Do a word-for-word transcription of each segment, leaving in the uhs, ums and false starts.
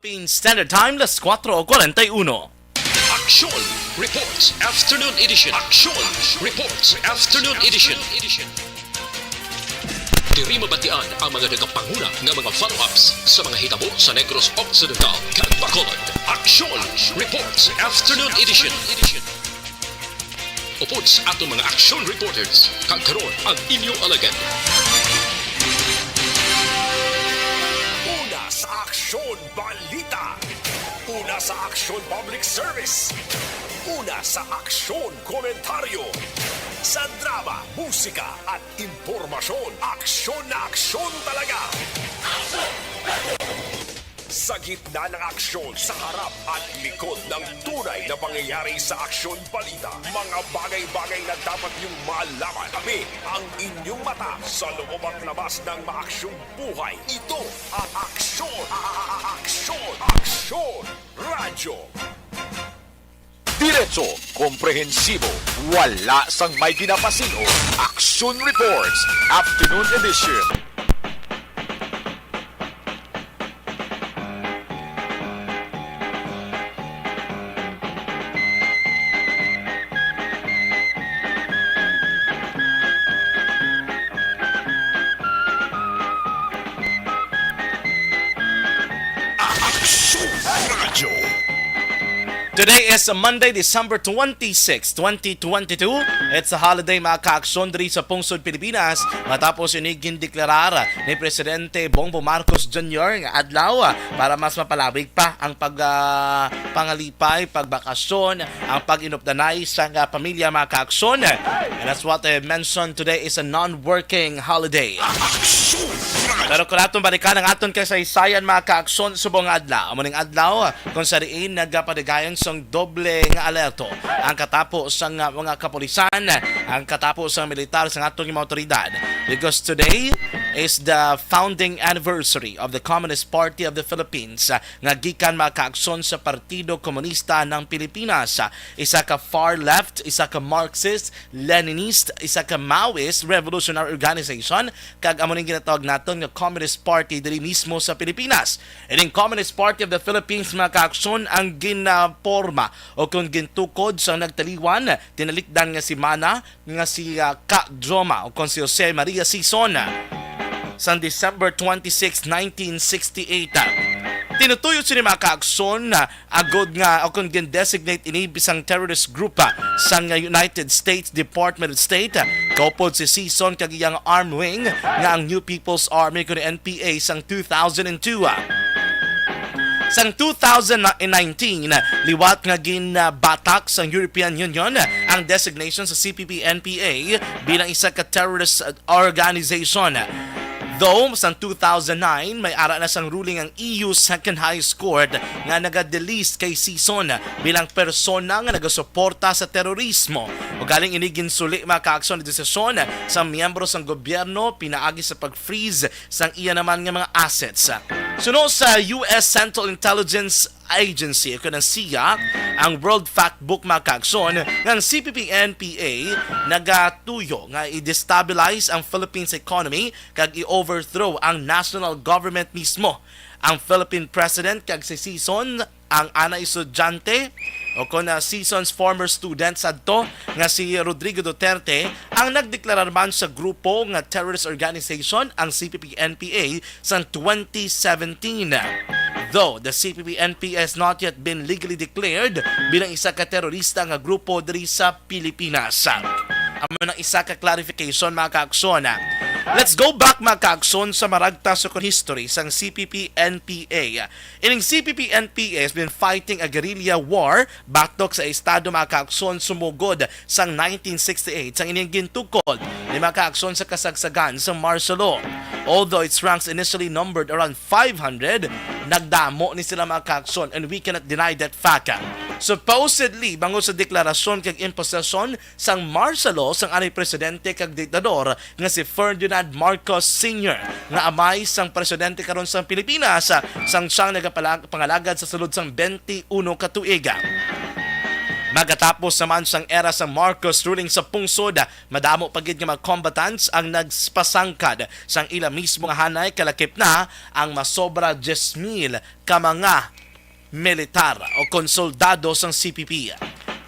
Philippine Standard Time, las cuatro cuarenta y uno. Aksyon Reports Afternoon Edition. Aksyon Reports Afternoon Edition. Diri mabatian ang mga nagapanguna nga mga follow-ups sa mga hitabo sa Negros Occidental kag Bacolod. Aksyon Reports Afternoon Edition. Upod sa aton mga action reporters, kag karon ang inyo alagad. Una sa Aksyon Balita. Una sa Aksyon Public Service. Una sa Aksyon Komentaryo. Sa drama, musika at impormasyon, aksyon na aksyon talaga. Sa gitna ng aksyon, sa harap at likod ng tunay na pangyayari sa Aksyon Balita, mga bagay-bagay na dapat niyong malaman. Kami ang inyong mata sa loob at labas ng maaksyong buhay. Ito ang Aksyon, a- a- a- Aksyon, Aksyon Radyo. Diretso, komprehensibo, wala sang may ginapasin-o. Aksyon Reports, Afternoon Edition. Aksyon Radyo. Today is Monday, December twenty-six, twenty twenty-two. It's a holiday, mga kaaksyon, diri sa pungsod Pilipinas. Matapos ini gindeklarar ni Presidente Bongbong Marcos Junior nga adlaw para mas mapalawig pa ang pag, ah, pangalipay, pagbakasyon, ang pag-inupdanay sa nga pamilya, mga kaaksyon. And that's what I mentioned, today is a non-working holiday. Pero kung aton balikan ang aton kasaysayan, mga kaaksyon, subong nga adlaw, amo ning adlaw kung sa diin nagapadayon sang doble nga alerto ang katapo sang mga kapulisan, ang katapo sang militar, sang aton mga awtoridad. Because today is the founding anniversary of the Communist Party of the Philippines, nga gikan, mga kaaksyon, sa Partido Komunista ng Pilipinas, isa ka far left, isa ka Marxist, Leninist, isa ka Maoist revolutionary organization, kag amo ning ginatawag naton nga Communist Party diri mismo sa Pilipinas. Ining Communist Party of the Philippines, mga kaaksyon, ang ginaporma o kung gintukod sa nagtaliwan, tinalikdan nga semana nga si, ah, Ka Joma o kon si Jose Maria Sison sang December twenty-six, nineteen sixty-eight. Tinutuyo sini, mga kaaksyon, agod nga o kon gin-designate ini bisang terrorist group, ah, sang, ah, United States Department of State, ah, kaupod si Sison kag iyang armed wing nga ang New People's Army, kon N P A, sang two thousand and two, ah. Sang two thousand nineteen, liwat nga ginbatak sang European Union ang designation sa C P P N P A bilang isa ka terrorist organization. Though, sang two thousand nine, may ara na sang ruling ang E U Second Highest Court nga naga-delist kay Sison bilang persona nga nagasuporta sa terorismo. Ugaling ini ginsuli, mga kaaksyon, ang desisyon sa miyembro sang gobyerno pinaagi sa pag-freeze sang iya naman nga mga assets. Suno sa U S Central Intelligence Agency, o kon ang C I A, ang World Factbook, mga kaaksyon, nga ang C P P N P A nagatuyo nga i-destabilize ang Philippines economy kag i-overthrow ang national government mismo. Ang Philippine President kag si Sison, ang ana estudyante, o kon, ah, Sison's former student sadto nga si Rodrigo Duterte, ang nagdeklarar man sa grupo nga terrorist organization ang C P P N P A sang twenty seventeen. Though the C P P N P A has not yet been legally declared bilang isa ka terorista nga grupo diri sa Pilipinas. Amo nang isa ka clarification, mga kaaksyon. Let's go back, mga kaaksyon, sa maragtas sa history sang C P P N P A. Ining C P P N P A has been fighting a guerrilla war batok sa estado, mga kaaksyon, sumugod sang nineteen sixty-eight, sang ining gintukod ni, mga kaaksyon, sa kasagsagan sang martial law. Although its ranks initially numbered around five hundred, nagdamo ni sila, mga kaaksyon, and we cannot deny that fact. Supposedly, bangod sa deklarasyon kag imposisyon sang martial law sang anay presidente kag diktador nga si Ferdinand Marcos Senior, nga amay sang presidente karon sang Pilipinas, sang siyang nagapalag-, pangalagad sa sulod sang twenty-one ka tuig. Magatapos naman sang era sang Marcos ruling sa pungsod, madamo pa gid nga mga combatants ang nagpasangkad sang ila mismo nga hanay, kalakip na ang masobra diyes mil ka mga militar o kon soldado sang C P P.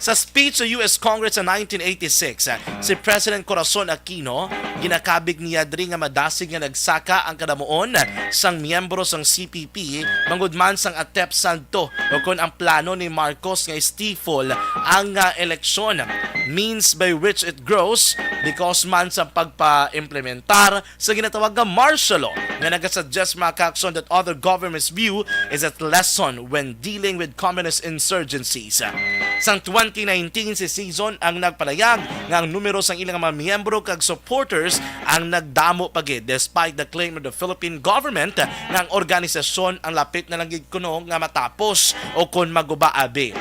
Sa speech sa U S Congress sa nineteen eighty-six, si President Corazon Aquino ginakabig niya diri nga madasig nga nagsaka ang kadamuon sang miyembro sang C P P, mangud man sang attempt sadto o kon ang plano ni Marcos nga stifle ang, ah, eleksyon, means by which it grows, because man sa pagpa-implementar sa ginatawag nga martial law nga nagasuggest, mga kaakson, that other government's view is a lesson when dealing with communist insurgencies. Sang twenty nineteen, si Sison ang nagpalayag nga ang numero sang ilang mga miyembro kag supporters ang nagdamo pa gid, despite the claim of the Philippine government nga ang organisasyon ang lapit na lang gid kuno nga matapos o kon maguba abi.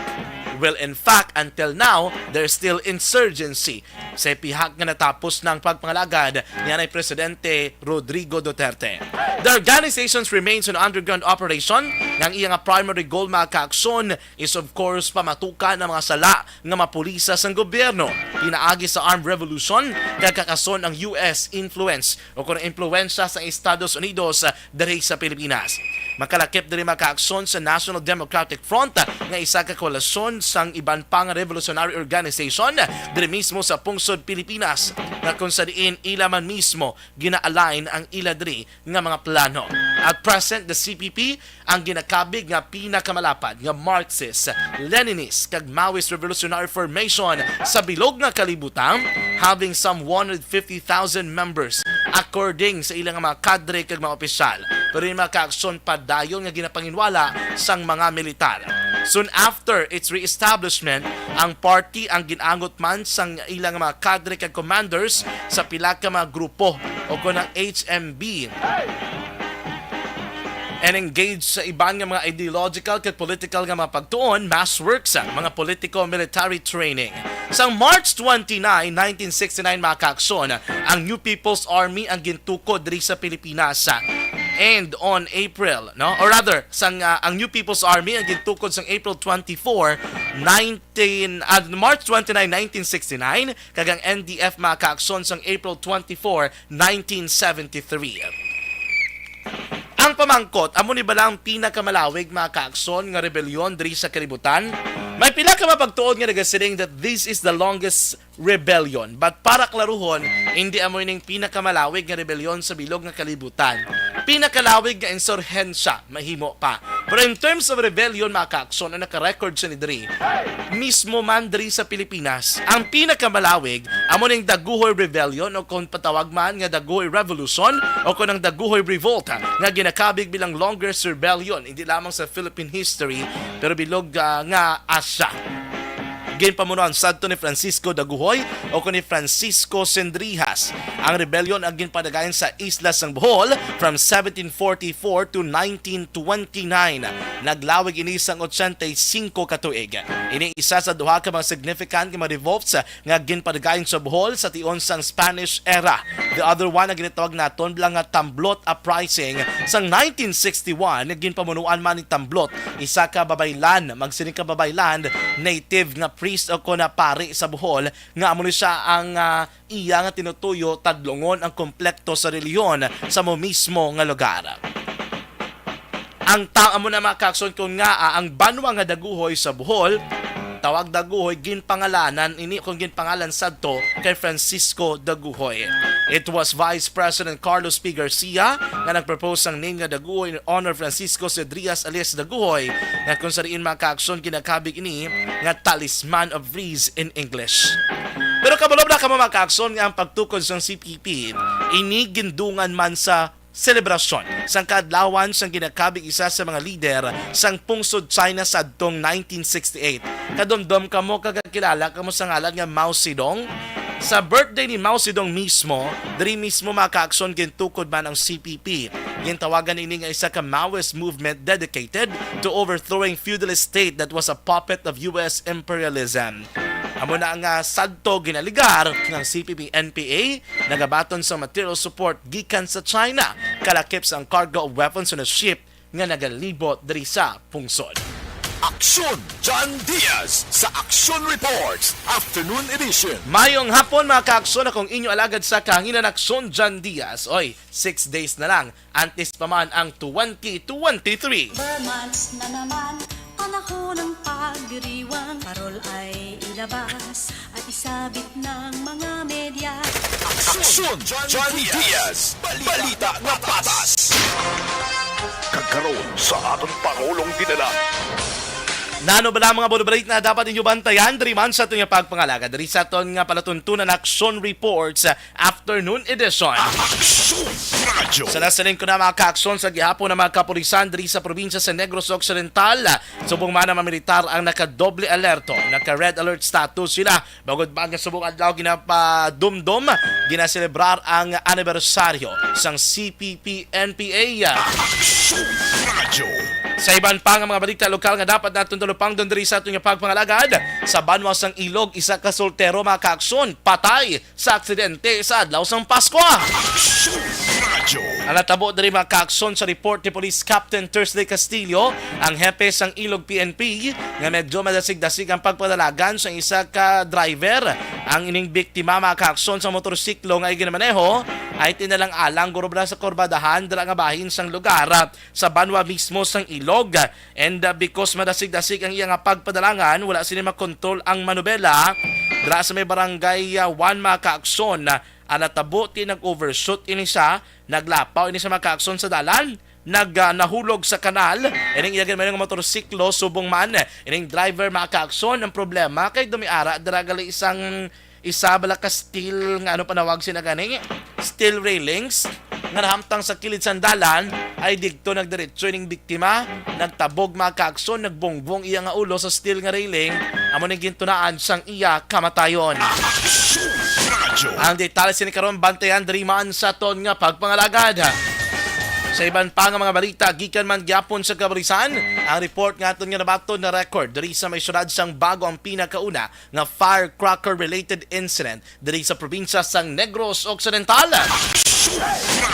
Well, in fact, until now, there's still insurgency sa pihak nga natapos na ang pagpangalagad ni anay Presidente Rodrigo Duterte. The organizations remains on underground operation nga ang iya nga primary goal, mga kaakson, is of course pamatukan ang mga sala nga mapulisa sang gobyerno pinaagi sa armed revolution kag kakason ang U S influence o kon impluwensya sa Estados Unidos diri sa Pilipinas. Makalakip diri, mga kaakson, sa National Democratic Front nga isa ka koalisyon sang iban pa nga revolutionary organization diri mismo sa pungsod Pilipinas, nga kung sa diin ila man mismo gina-align ang ila diri nga mga plano. At present, the C P P ang ginakabig nga pinakamalapad nga Marxist, Leninist kag Maoist revolutionary formation sa bilog nga kalibutan, having some one hundred fifty thousand members, according sa ilang mga kadre kag mga opisyal. Pero yung mga kaaksyon padayon nga ginapanginwala sang mga militar. Soon after its re-establishment, ang party ang ginangot man sang ilang mga kadre kag commanders sa pila ka mga grupo o kon ang H M B, and engage sa iban nga mga ideological kag political nga mga pagtuon, mass works, mga politiko-military training. Sang March twenty-nine, nineteen sixty-nine, mga kaaksyon, ang New People's Army ang gintukod diri sa Pilipinas. And on April, no? Or rather, sang, ah, ang New People's Army ang gintukod sang April twenty-four, nineteen, ah, March twenty-nine, nineteen sixty-nine, kag ang N D F, mga kaaksyon, sang April twenty-four, nineteen seventy-three. Ang pamangkot, amo ni bala ang pinakamalawig, mga kaakson, nga rebelyon diri sa kalibutan? May pila ka mapagtuon nga nagasiling that this is the longest rebellion. But para klaruhon, hindi amo ining pinakamalawig nga rebelyon sa bilog nga kalibutan. Pinakalawig nga insurhensya, mahimo pa. Pero in terms of rebellion, mga kaakson, ang naka-record sa ni diri, mismo man diri sa Pilipinas, ang pinakamalawig amo ning Daguhoy Rebellion, o kon patawag man nga Daguhoy Revolution, o kon ang Daguhoy Revolt, nga ginakabig bilang longest rebellion, hindi lamang sa Philippine history, pero bilog, ah, nga Asya. Ginpamunuan sadto ni Francisco Daguhoy, o kon ni Francisco Sendrijas, ang rebellion ang ginpadagayan sa isla sang Bohol from seventeen forty-four to nineteen twenty-nine. Naglawig ini sang ochenta y cinco ka tuig. Ini isa sa duha ka mga significant nga mga revolts nga ginpadagayan sa Bohol sa tion sang Spanish era. The other one nga ginatawag naton lang nga Tamblot Uprising sang nineteen sixty-one, nga ginpamunuan man ni Tamblot, isa ka babaylan, magsiling ka babaylan, native nga priest o kon pari sa Bohol, nga amo ni siya ang, ah, iya nga tinutuyo tadlongon ang komplekto sa relihiyon sa mo mismo nga lugar. Ang ta-, amo na, mga kaakson, kon ngaa ang banwa nga Daguhoy sa Bohol, tawag Daguhoy, ginpangalanan ini, kon ginpangalan sadto kay Francisco Daguhoy. It was Vice President Carlos P. Garcia nga nag-propose sang name nga Daguhoy in honor of Francisco Cedrias alias Daguhoy, nga kung sa diin, mga kaakson, ginakabig ini nga Talisman of Breeze in English. Pero kabalo na kamo, mga kaakson, nga ang pagtukod sang C P P ini gindungan man sa selebrasyon sang kaadlawan sang ginakabig isa sa mga lider sang pungsod China sadtong nineteen sixty-eight. Kadumdom kamo kag kakilala kamo sa ngalan nga Mao Zedong? Sa birthday ni Mao Zedong mismo, diri mismo, mga kaakson, gintukod man ang C P P. Gintawagan ini nga isa ka Maoist movement dedicated to overthrowing feudalist state that was a puppet of U S imperialism. Amo na nga sadto ginaligar nga ang C P P N P A nagabaton sa material support gikan sa China, kalakip sang cargo of weapons on a ship nga nagalibot diri sa pungsod. Aksyon John Diaz sa Aksyon Reports Afternoon Edition. Mayong hapon, mga kaaksyon, akong inyo alagad sa kahanginan, Aksyon John Diaz. Oy, six days na lang, antes pa man ang twenty twenty-three. Ber months na naman, panahon ng pagdiriwang. Parol ay ilabas at isabit ng mga media. Aksyon John Diaz, balita nga patas. Kag karon sa aton Pangulong dinala. Nano bala mga bulubalit na dapat ninyo bantayan diri man sa aton nga pagpangalagad, diri sa aton nga palatuntunan, Aksyon Reports, Afternoon Edition? Aksyon Radyo. Sa nasiling ko na, mga kaaksyon, sa gihapon na mga kapulisan diri sa probinsya sa Negros Occidental, subong man ang mga militar ang nakadoble alerto, naka-red alert status sila. Bangod ba nga subong adlaw ginapadumdom, ginaselebrar ang anibersaryo sang C P P N P A. Aksyon Radyo. Sa iban pa nga mga balita lokal nga dapat naton talupangdon diri sa aton nga pagpangalagad, sa banwa sang Ilog, isa ka soltero, mga kaaksyon, patay sa aksidente sa adlaw sang Paskwa. Aksyon Radyo. Ang natabo diri, mga kaaksyon, sa report ni Police Captain Thursday Castillo, ang hepe sang Ilog P N P, nga medyo madasig-dasig ang pagpadalagan sa isa ka driver. Ang ining biktima, mga kaaksyon, sa motorsiklo nga ginamaneho ay tinalang-alang guro bala sa kurbadahan dira nga bahin sang lugar, ah, sa banwa mismo sang Ilog. And, ah, because madasig-dasig ang iya nga pagpadalangan, wala sini makontrol ang manubela dira sa may barangay, ah, one, mga kaaksyon. Ah, natabo ti nag-overshoot ini siya, naglapaw ini sa mga kaaksyon sa dalan, nag, ah, nahulog sa kanal ining iya ginamaneho nga motorsiklo, subong man ining driver, mga kaaksyon. Ang problema kay dumiara dira gali isang isa bala ka steel nga, ano panawag sina gani? Steel railings nga nahamtang sa kilid sang dalan, ay digto nagdiretso ining biktima, nagtabog, mga kaaksyon, nagbungbong iya nga ulo sa steel nga railing, amo ning gintunaan sang iya kamatayon. Aksyon Radyo. Ang detalye sini karon bantayan diri man sa aton nga pagpangalagad. Sa iban pa nga mga balita, gikan man gyapon sa kapulisan, ang report nga aton nga nabaton na record diri sa may syudad sang Bago ang pinakauna nga firecracker-related incident diri sa probinsya sang Negros Occidental.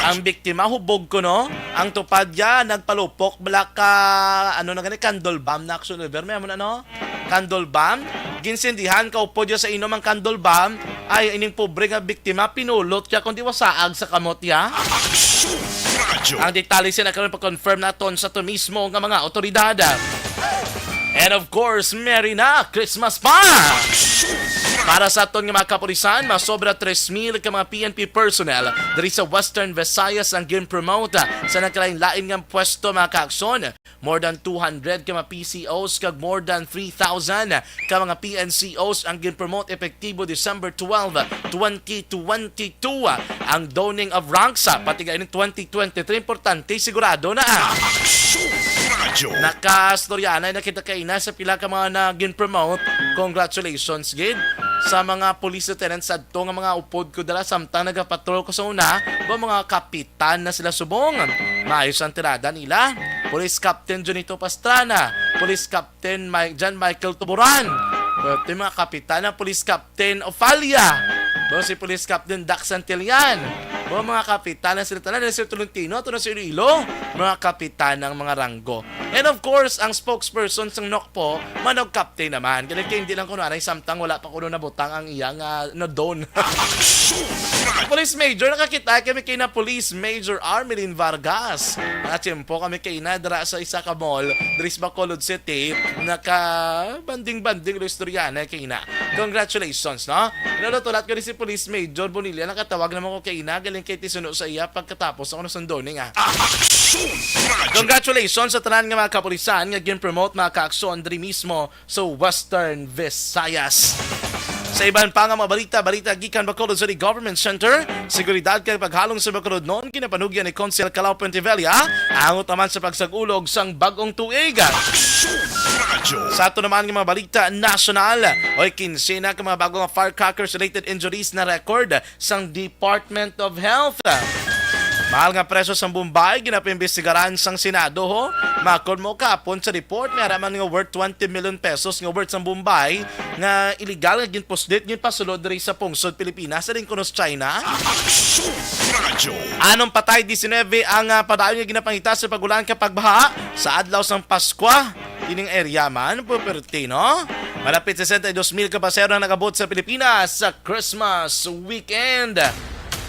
Ang biktima hubog kuno, ang tupad niya nagpalupok bala ka, ano na gani, candle bomb na, action over, may amo na, no? Candle bomb. Ginsindihan, kaupod niya sa inom ang candle bomb, ay ining pobre nga biktima pinulot niya kundi wasaag sa kamot niya. Aksyon Radyo. Ang detalye sina karon pa-confirm naton sa to mismo nga mga otoridad. And of course, Merry na Christmas pa! Para sa aton nga mga kapulisan, masobra tres mil ka mga P N P personnel diri sa Western Visayas ang gin-promote sa nagkalain-lain nga pwesto, mga kaaksyon. More than two hundred ka mga P C Os kag more than three thousand ka mga P N C Os ang gin-promote epektibo December twelve, twenty twenty-two. Ang donning of ranks, ah, pati gani twenty twenty-three, importante, sigurado na, ah. Aksyon Radyo. Nakastorya na, nakita kaina sa pila ka mga na gin-promote. Congratulations gid sa mga police lieutenants adto nga mga upod ko dala samtang nagapatrol ko sa una, ba mga kapitan na sila subong. Maayos ang tirada nila. Police Captain Junito Pastrana, Police Captain Mi-, John Michael Tuburan. Pero ito yung mga kapitan ng Police Captain Ofalia. Pero si Police Captain Dax Santillan. Pero mga kapitan na sila tanan, si Tolentino, ito na si Iloilo. Mga kapitan ng mga ranggo. And of course, ang spokesperson sang NOCPO, Manog Captain naman. Ganun kay hindi lang kuno anay samtang wala pa kuno nabutang ang iya nga na don. Police Major, nakakita kami kay na Police Major Armelin Vargas. Nakachimpo kami kay na dira sa isa ka mall, diri sa Bacolod City. Naka banding-banding lo istorya na kay na. Congratulations, no? Lalo tulat ko ni si Police Major Bonilla, nakatawag naman ko kay na, galing kay tisuno sa iya pagkatapos ako nasundoni nga. Aksyon Radyo. Congratulations sa tanan nga mga kapulisan nga gin-promote, mga kaaksyon, diri mismo sa Western Visayas. Sa iban pa nga mga balita, balita gikan Bacolod City Government Center, seguridad kag paghalong sa Bacolodnon, ginapanugyan ni Konsehal Calao Pontevilla ang utaman sa pagsag-ulog sang bag-ong tuig. Aksyon Radyo. Sa ato naman nga mga balita nasyonal, oy, kinse na ka mga bag-o nga firecrackers-related injuries na record sang Department of Health. Mahal nga presyo sang Bombay, ginapaimbestigaran sang Senado, ho. Makon mo kahapon sa report, may ara man nga worth twenty million pesos nga worth sang Bombay nga iligal nga ginpuslit, ginpasulod diri sa pungsod Pilipinas, sa Rinconos, China. Aksyon Radyo. Anong patay disinebe ang, ah, padayon nga ginapangita sa pag-ulan kag pagbaha sa adlaw sang Paskwa? Ining area man, puperti, no? Malapit sesenta y dos mil ka pasahero ang nag-abot sa Pilipinas sa Christmas weekend.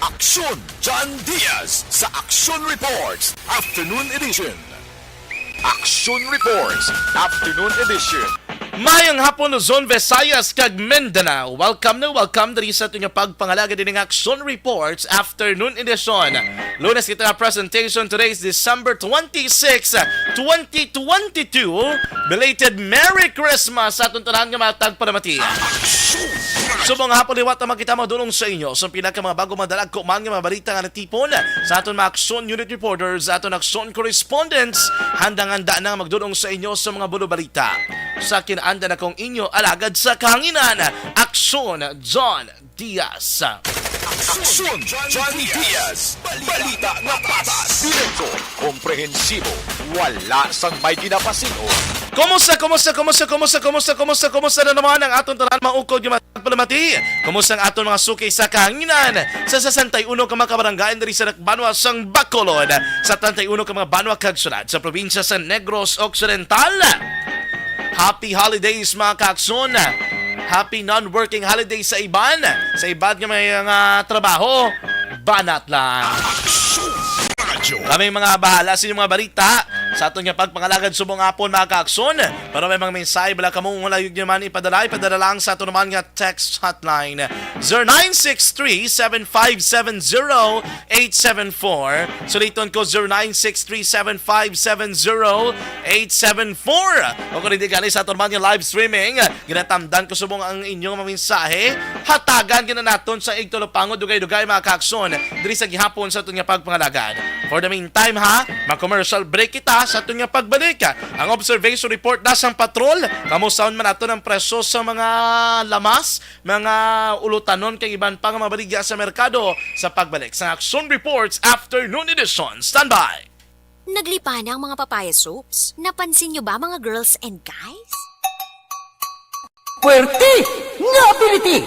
Aksyon John Diaz sa Aksyon Reports Afternoon Edition. Aksyon Reports Afternoon Edition. Mayong hapon, Luzon, Visayas, kag Mindanao. Welcome na welcome diri sa aton nga pagpangalagad ining Aksyon Reports Afternoon Edition. Lunes kita nga presentation. Today is December twenty-six, twenty twenty-two. Belated Merry Christmas sa aton tanan nga mga tagpalamati. Subong hapon liwat naman kita madulong sa inyo sa pinaka mga bago, madalagko man nga mga balita nga natipon sa aton mga Aksyon Unit Reporters, sa aton Aksyon Correspondents. Handang-handa na nga magdulong sa inyo sa mga bulo balita. Sa kinaanda na kong inyo alagad sa kahanginan, Aksyon John Diaz. Aksyon John Diaz. Balita nga patas, direkto, komprehensibo, wala sang may ginapasin-o. Kumusta, kumusta, kumusta, kumusta, kumusta, kumusta, kumusta na naman ang aton tanan, maukod nga mga tagpalamati? Kumusta ang aton mga suki sa kahanginan sa sesenta y uno ka mga kabarangay diri sa banwa sang Bacolod, sa treinta y uno ka mga banwa kag syudad sa probinsya sa Negros Occidental? Happy holidays, mga kaakson! Happy non-working holiday sa iban. Sa iban nga may nga trabaho, banat lang. Kami mga bahala sa inyong mga balita sa aton nga pagpangalagad subong hapon, mga kaakson. Pero may mga mensahe bala kamo nga layog nyo man ipadala, ipadala lang sa aton naman nga text hotline, zero nine six three seven five seven zero eight seven four. Suliton ko, zero nine six three seven five seven zero eight seven four. O kung hindi gani sa aton man nga live streaming, ginatamdan ko subong ang inyong mga mensahe. Hatagan gina naton sa igtulopangod, dugay-dugay, mga kaakson, diri sa gihapon sa aton nga pagpangalagad. For the meantime, ha, mag-commercial break kita. Sa aton nga pagbalik, ang observation report na sang patrol, kamusta man aton ang presyo sa mga lamas, mga ulutanon kag iban pa nga mga baligya sa merkado sa pagbalik sa Aksyon Reports Afternoon Edition. Standby! Naglipa na ang mga papaya soaps. Napansin nyo ba, mga girls and guys? Puwerte nga ability!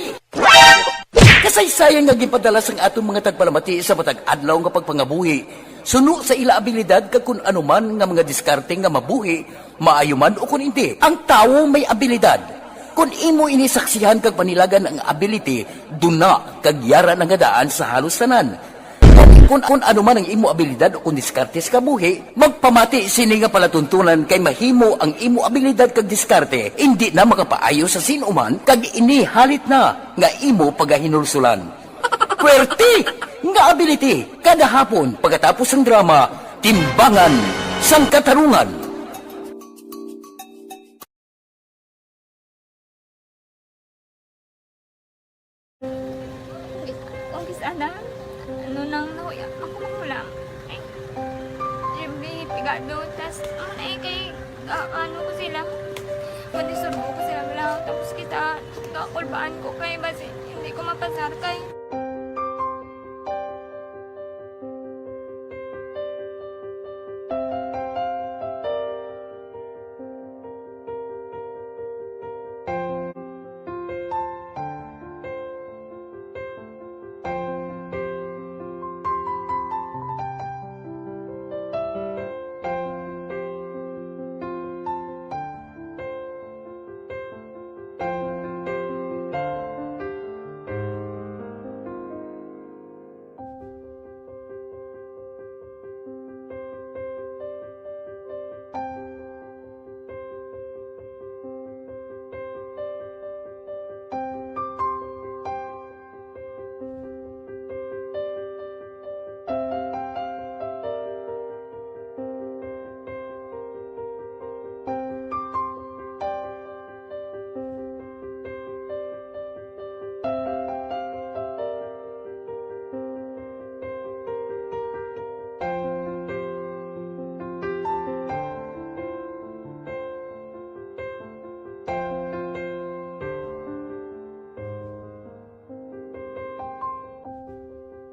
Kasaysayan nga ginpadala sang aton mga tagpalamati sa matag adlaw nga pagpangabuhi, suno sa ila abilidad kag kun ano man nga mga diskarte nga mabuhi, maayo man o kun indi. Ang tawo may abilidad. Kon imo ini saksihan kag panilagan ang ability, duna kag yara na nga daan sa halos tanan. Kon, kon ano man ang imo abilidad o kon diskarte sa kabuhi, magpamati sini nga palatuntunan kay mahimo ang imo abilidad kag diskarte indi na makapaayo sa sin-o man kag ini halit na nga imo pagahinulsulan. Puwerte nga ability kada hapon pagkatapos sang drama, Timbangan sang Katarungan. Kung kis-, kung kis-, ana, ano nang nahuya, ako mahulam. Ay, siyempre, pigado, tas, ano na eh, kay, ah, ano ko sila, kung disurbo ko sila, wala, tapos kita, kakulbaan ko, kay basi, hindi ko mapasar, kay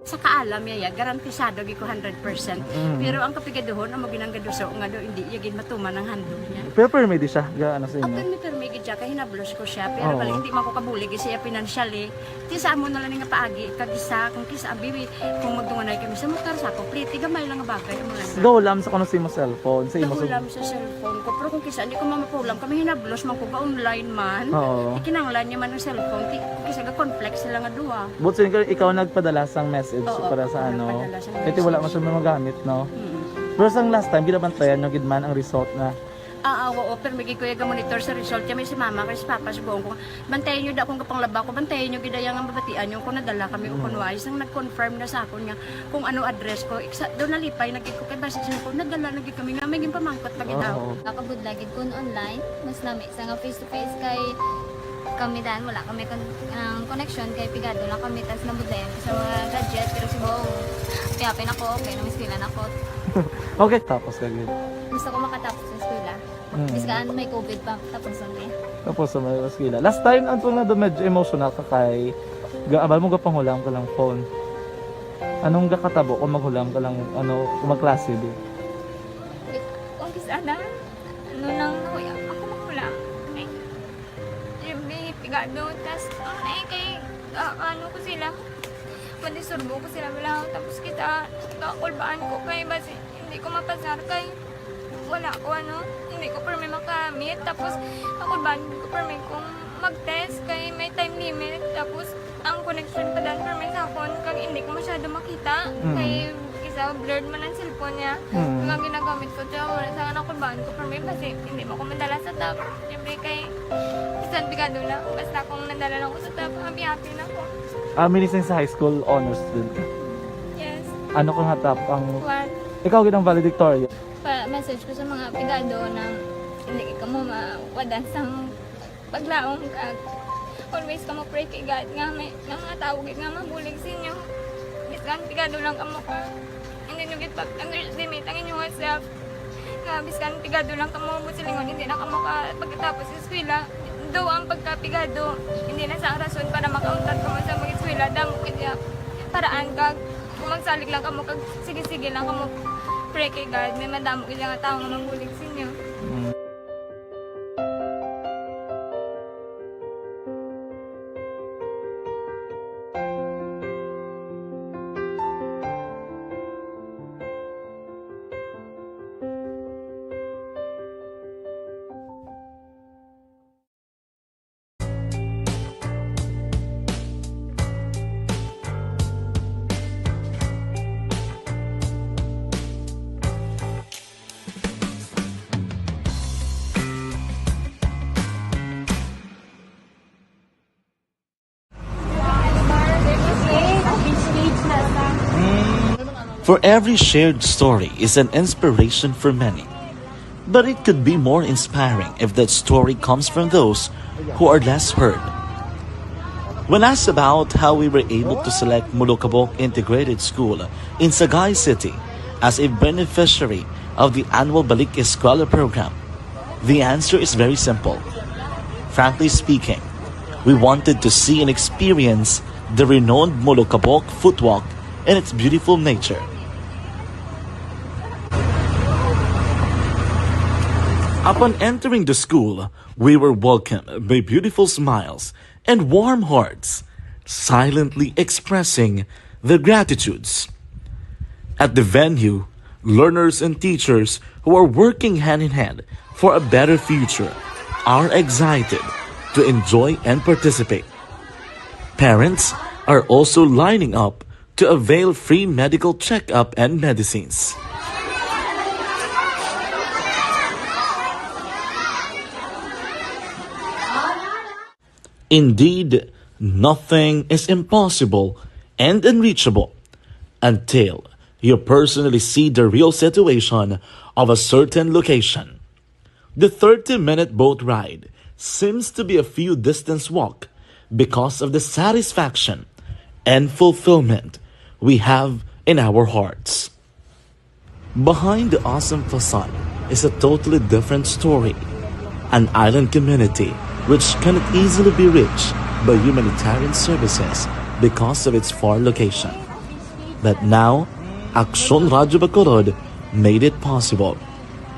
Sa kaalam niya, ya, garantisado gid ko hundred percent. Mm. Pero ang kapigaduhon, amo ginang gaduso nga do, hindi iya gid matuman ang handog niya. Pero permi di siya, ga, ano sa imo? Permi, permi gid siya, kay hinablos ko siya. Pero Oo. bali, hindi man ko kabulig siya financially. Ti sa amo na lang nga paagi, kag isa, kung kisa, abi, kung magdunganay kami sa motor, sa ako, pliti, gamay lang nga bagay, amo lang. Gahulam sa kuno sa imo cellphone, sa imo sa Gahulam sa cellphone ko, pero kung kisa, hindi ko mamapulam, kami hinablos man ko, ga-online man. Oo. Ikinanglan niya man ang cellphone, ti, kung kisa, ga-conflict sila nga duha. But so, ikaw, ikaw nagpadala sang message Oo, para sa ako ano? nagpadala sang Kaya ti wala man message. siya magamit, no? Mm. Pero sang last time, ginabantayan nyo gid man ang result na Ah, ah, oo, pero may gid ko iya ga-monitor sa result. Kaya may si mama, kay si papa, si buong ko. Bantayan nyo da akong gapanglaba ko, bantayan nyo gid ang mabatian nyo kung nadala kami o Mm. kung wais. Nang nag-confirm na sa akon nga kung ano address ko, iksa, doon nalipay na gid ko, kay basi sa ko, nadala na gid kami nga may ginpamangkot pa gid Oo. ako. Nakabudlay gid kun online, mas lami sa nga face to face kay kami dan, wala kami kon-, ang connection kay pigado lang kami, tas nabudlayan ko sa mga gadget, pero si Bong, happy-happy na ko, okay na, may eskwela na ko. Okay, tapos ka gid. Gusto ko makatapos sa eskwela. Mm. Bisan may covid pa, tapos ang eh. Tapos sa may eskwela. Last time, ang tunga do medyo emotional ka kay ga-, abal mo gapanghulam ka lang phone. Anong gakatabo kung maghulam ka lang, ano, kung magklase di? Kung kisa na, ano lang, nahuya ako maghulam. Ay, yung may pigado, tas, ano na eh, kay, ah, ano ko sila, mandisturbo ko sila, wala, tapos kita, kakulbaan ko kay, basi, hindi ko mapasar kay, wala ko, ano, hindi ko permi makamit, tapos, kakulbaan ko permi kung mag-test kay may time limit, tapos, ang connection pa dan permi sa akon, kag hindi ko masyado makita, Mm. kay, isa, blurred man ang cellphone niya, Mm. kag ang ginagamit ko, siya, wala sa kakulbaan ko permi, basi, hindi mo ko madala sa top. Siyempre kay bisan pigado na ako, basta kung nadala lang ko sa top, happy-happy na ako. Ah, minising sa high school, honors student ka? Yes. Ano ka nga top ang One. Ikaw gid ang valedictorian? Pa-message ko sa mga pigado na hindi ka mo mawadan sa paglaom, kag always ka mo pray kay God nga may, nga mga tawo gid nga mabulig sa inyo. Bisan pigado lang kamo ka, hindi nyo gid pag-underestimate ang inyong self. Nga bisan pigado lang kamo, buot silingon, hindi na kamo ka pagkatapos sa eskwela. Daw ang pagkapigado, hindi na sa rason para makauntat kamo sa mag-eskwela. Damo gid nga paraan, kag kung magsalig lang kamo, kag sige-sige lang kamo pray kay God, may madamo gid nga tawo nga mabulig sa inyo. Mm. For every shared story is an inspiration for many. But it could be more inspiring if that story comes from those who are less heard. When asked about how we were able to select Molokabok Integrated School in Sagay City as a beneficiary of the annual Balik Eskwela program, the answer is very simple. Frankly speaking, we wanted to see and experience the renowned Molokabok footwalk and its beautiful nature. Upon entering the school, we were welcomed by beautiful smiles and warm hearts, silently expressing their gratitudes. At the venue, learners and teachers who are working hand in hand for a better future are excited to enjoy and participate. Parents are also lining up to avail free medical checkup and medicines. Indeed, nothing is impossible and unreachable until you personally see the real situation of a certain location. The thirty-minute boat ride seems to be a few distance walk because of the satisfaction and fulfillment we have in our hearts. Behind the awesome facade is a totally different story, an island community which cannot easily be reached by humanitarian services because of its far location. But now, Aksyon Radyo Bacolod made it possible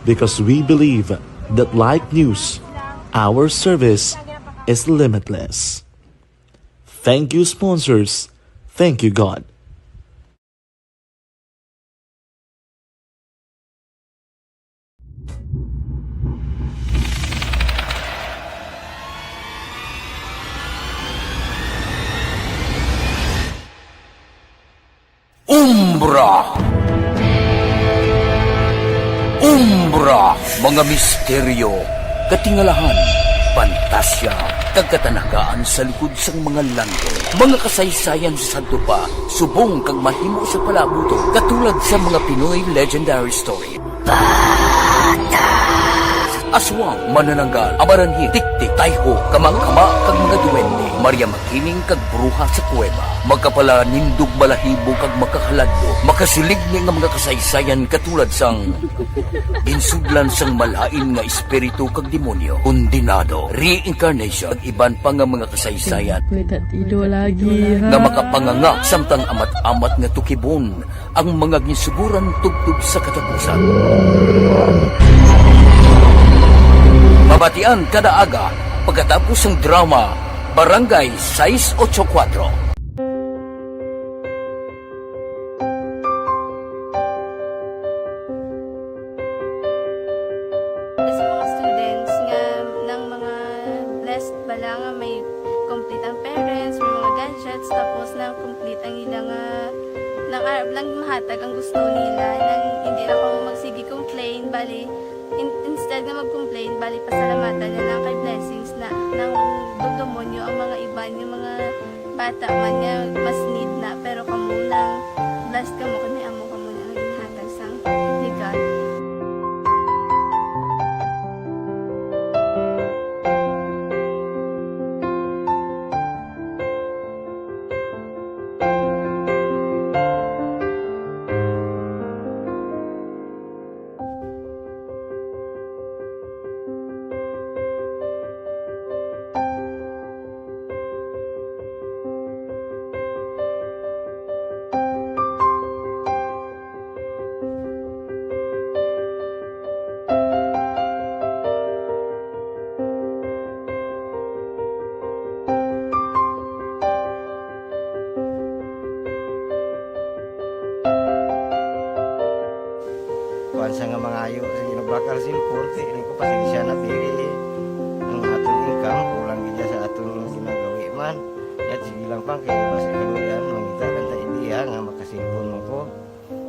because we believe that like news, our service is limitless. Thank you, sponsors. Thank you, God. Umbra. Umbra, mga misteryo, katingalahan, pantasya, kag katanagaan sa likod sang mga landong. Mga kasaysayan sa sadto pa, subong kag mahimo sa palabuton, katulad sa mga Pinoy legendary story. Aswang, manananggal, amaranhi, tiktik, tayho, kama-kama, kag mga duwende, Maria Makiling, kag bruha sa kuweba, magkapalanindog balahibo kag makakaladlok, makasilig ni nga mga kasaysayan katulad sang ginsudlan sang malain nga espiritu kag demonyo, kondenado, reincarnation, kag iban pa nga mga kasaysayan May tatido lagi, ha? nga makapanganga samtang amat-amat nga tukibon ang mga ginsuguran tubtob sa katapusan. Mabatian kada aga pagkatapos sang drama Barangay sais ocho kuwatro. Sa mga students nga nang mga blessed bala nga may complete ang parents, may mga gadgets, tapos nang complete ang ila nga, nang, ah, nang mahatag ang gusto nila, nang hindi na ko magsige complain, bali, in-, instead nga mag-complain, bali, pasalamatan na lang kay blessings na, nang dudumonyo ang mga iban, yung mga bata man nga mas need na, pero kamo nang blessed kamo, kay may amo kamo na nga ginhatag sang ni God. Kuan sa nga mangayo sa ginabakal sa import, ini ko pasensya na diri. Ang aton income, kulang gid sa aton ginagawi man. Yat, sige lang pang, kaya basi kaluyan, mangita lang ta idea nga makasilpon mo ko.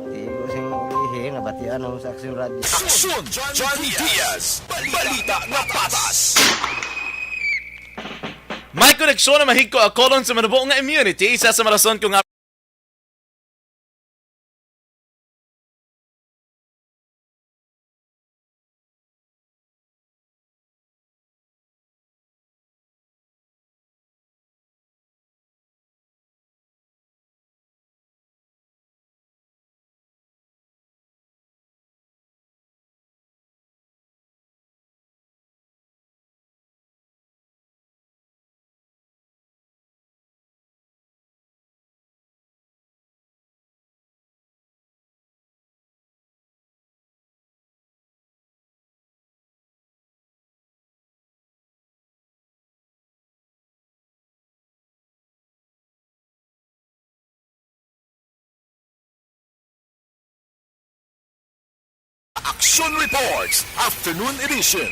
Di ko sing ulihi, nabatian ako sa Aksyon Radyo. Aksyon Johnny Diaz, balita nga patas. May koneksyon na mahigko a colon sa manubo nga immunity, isa sa mga rason kung nga Action Reports, Afternoon Edition.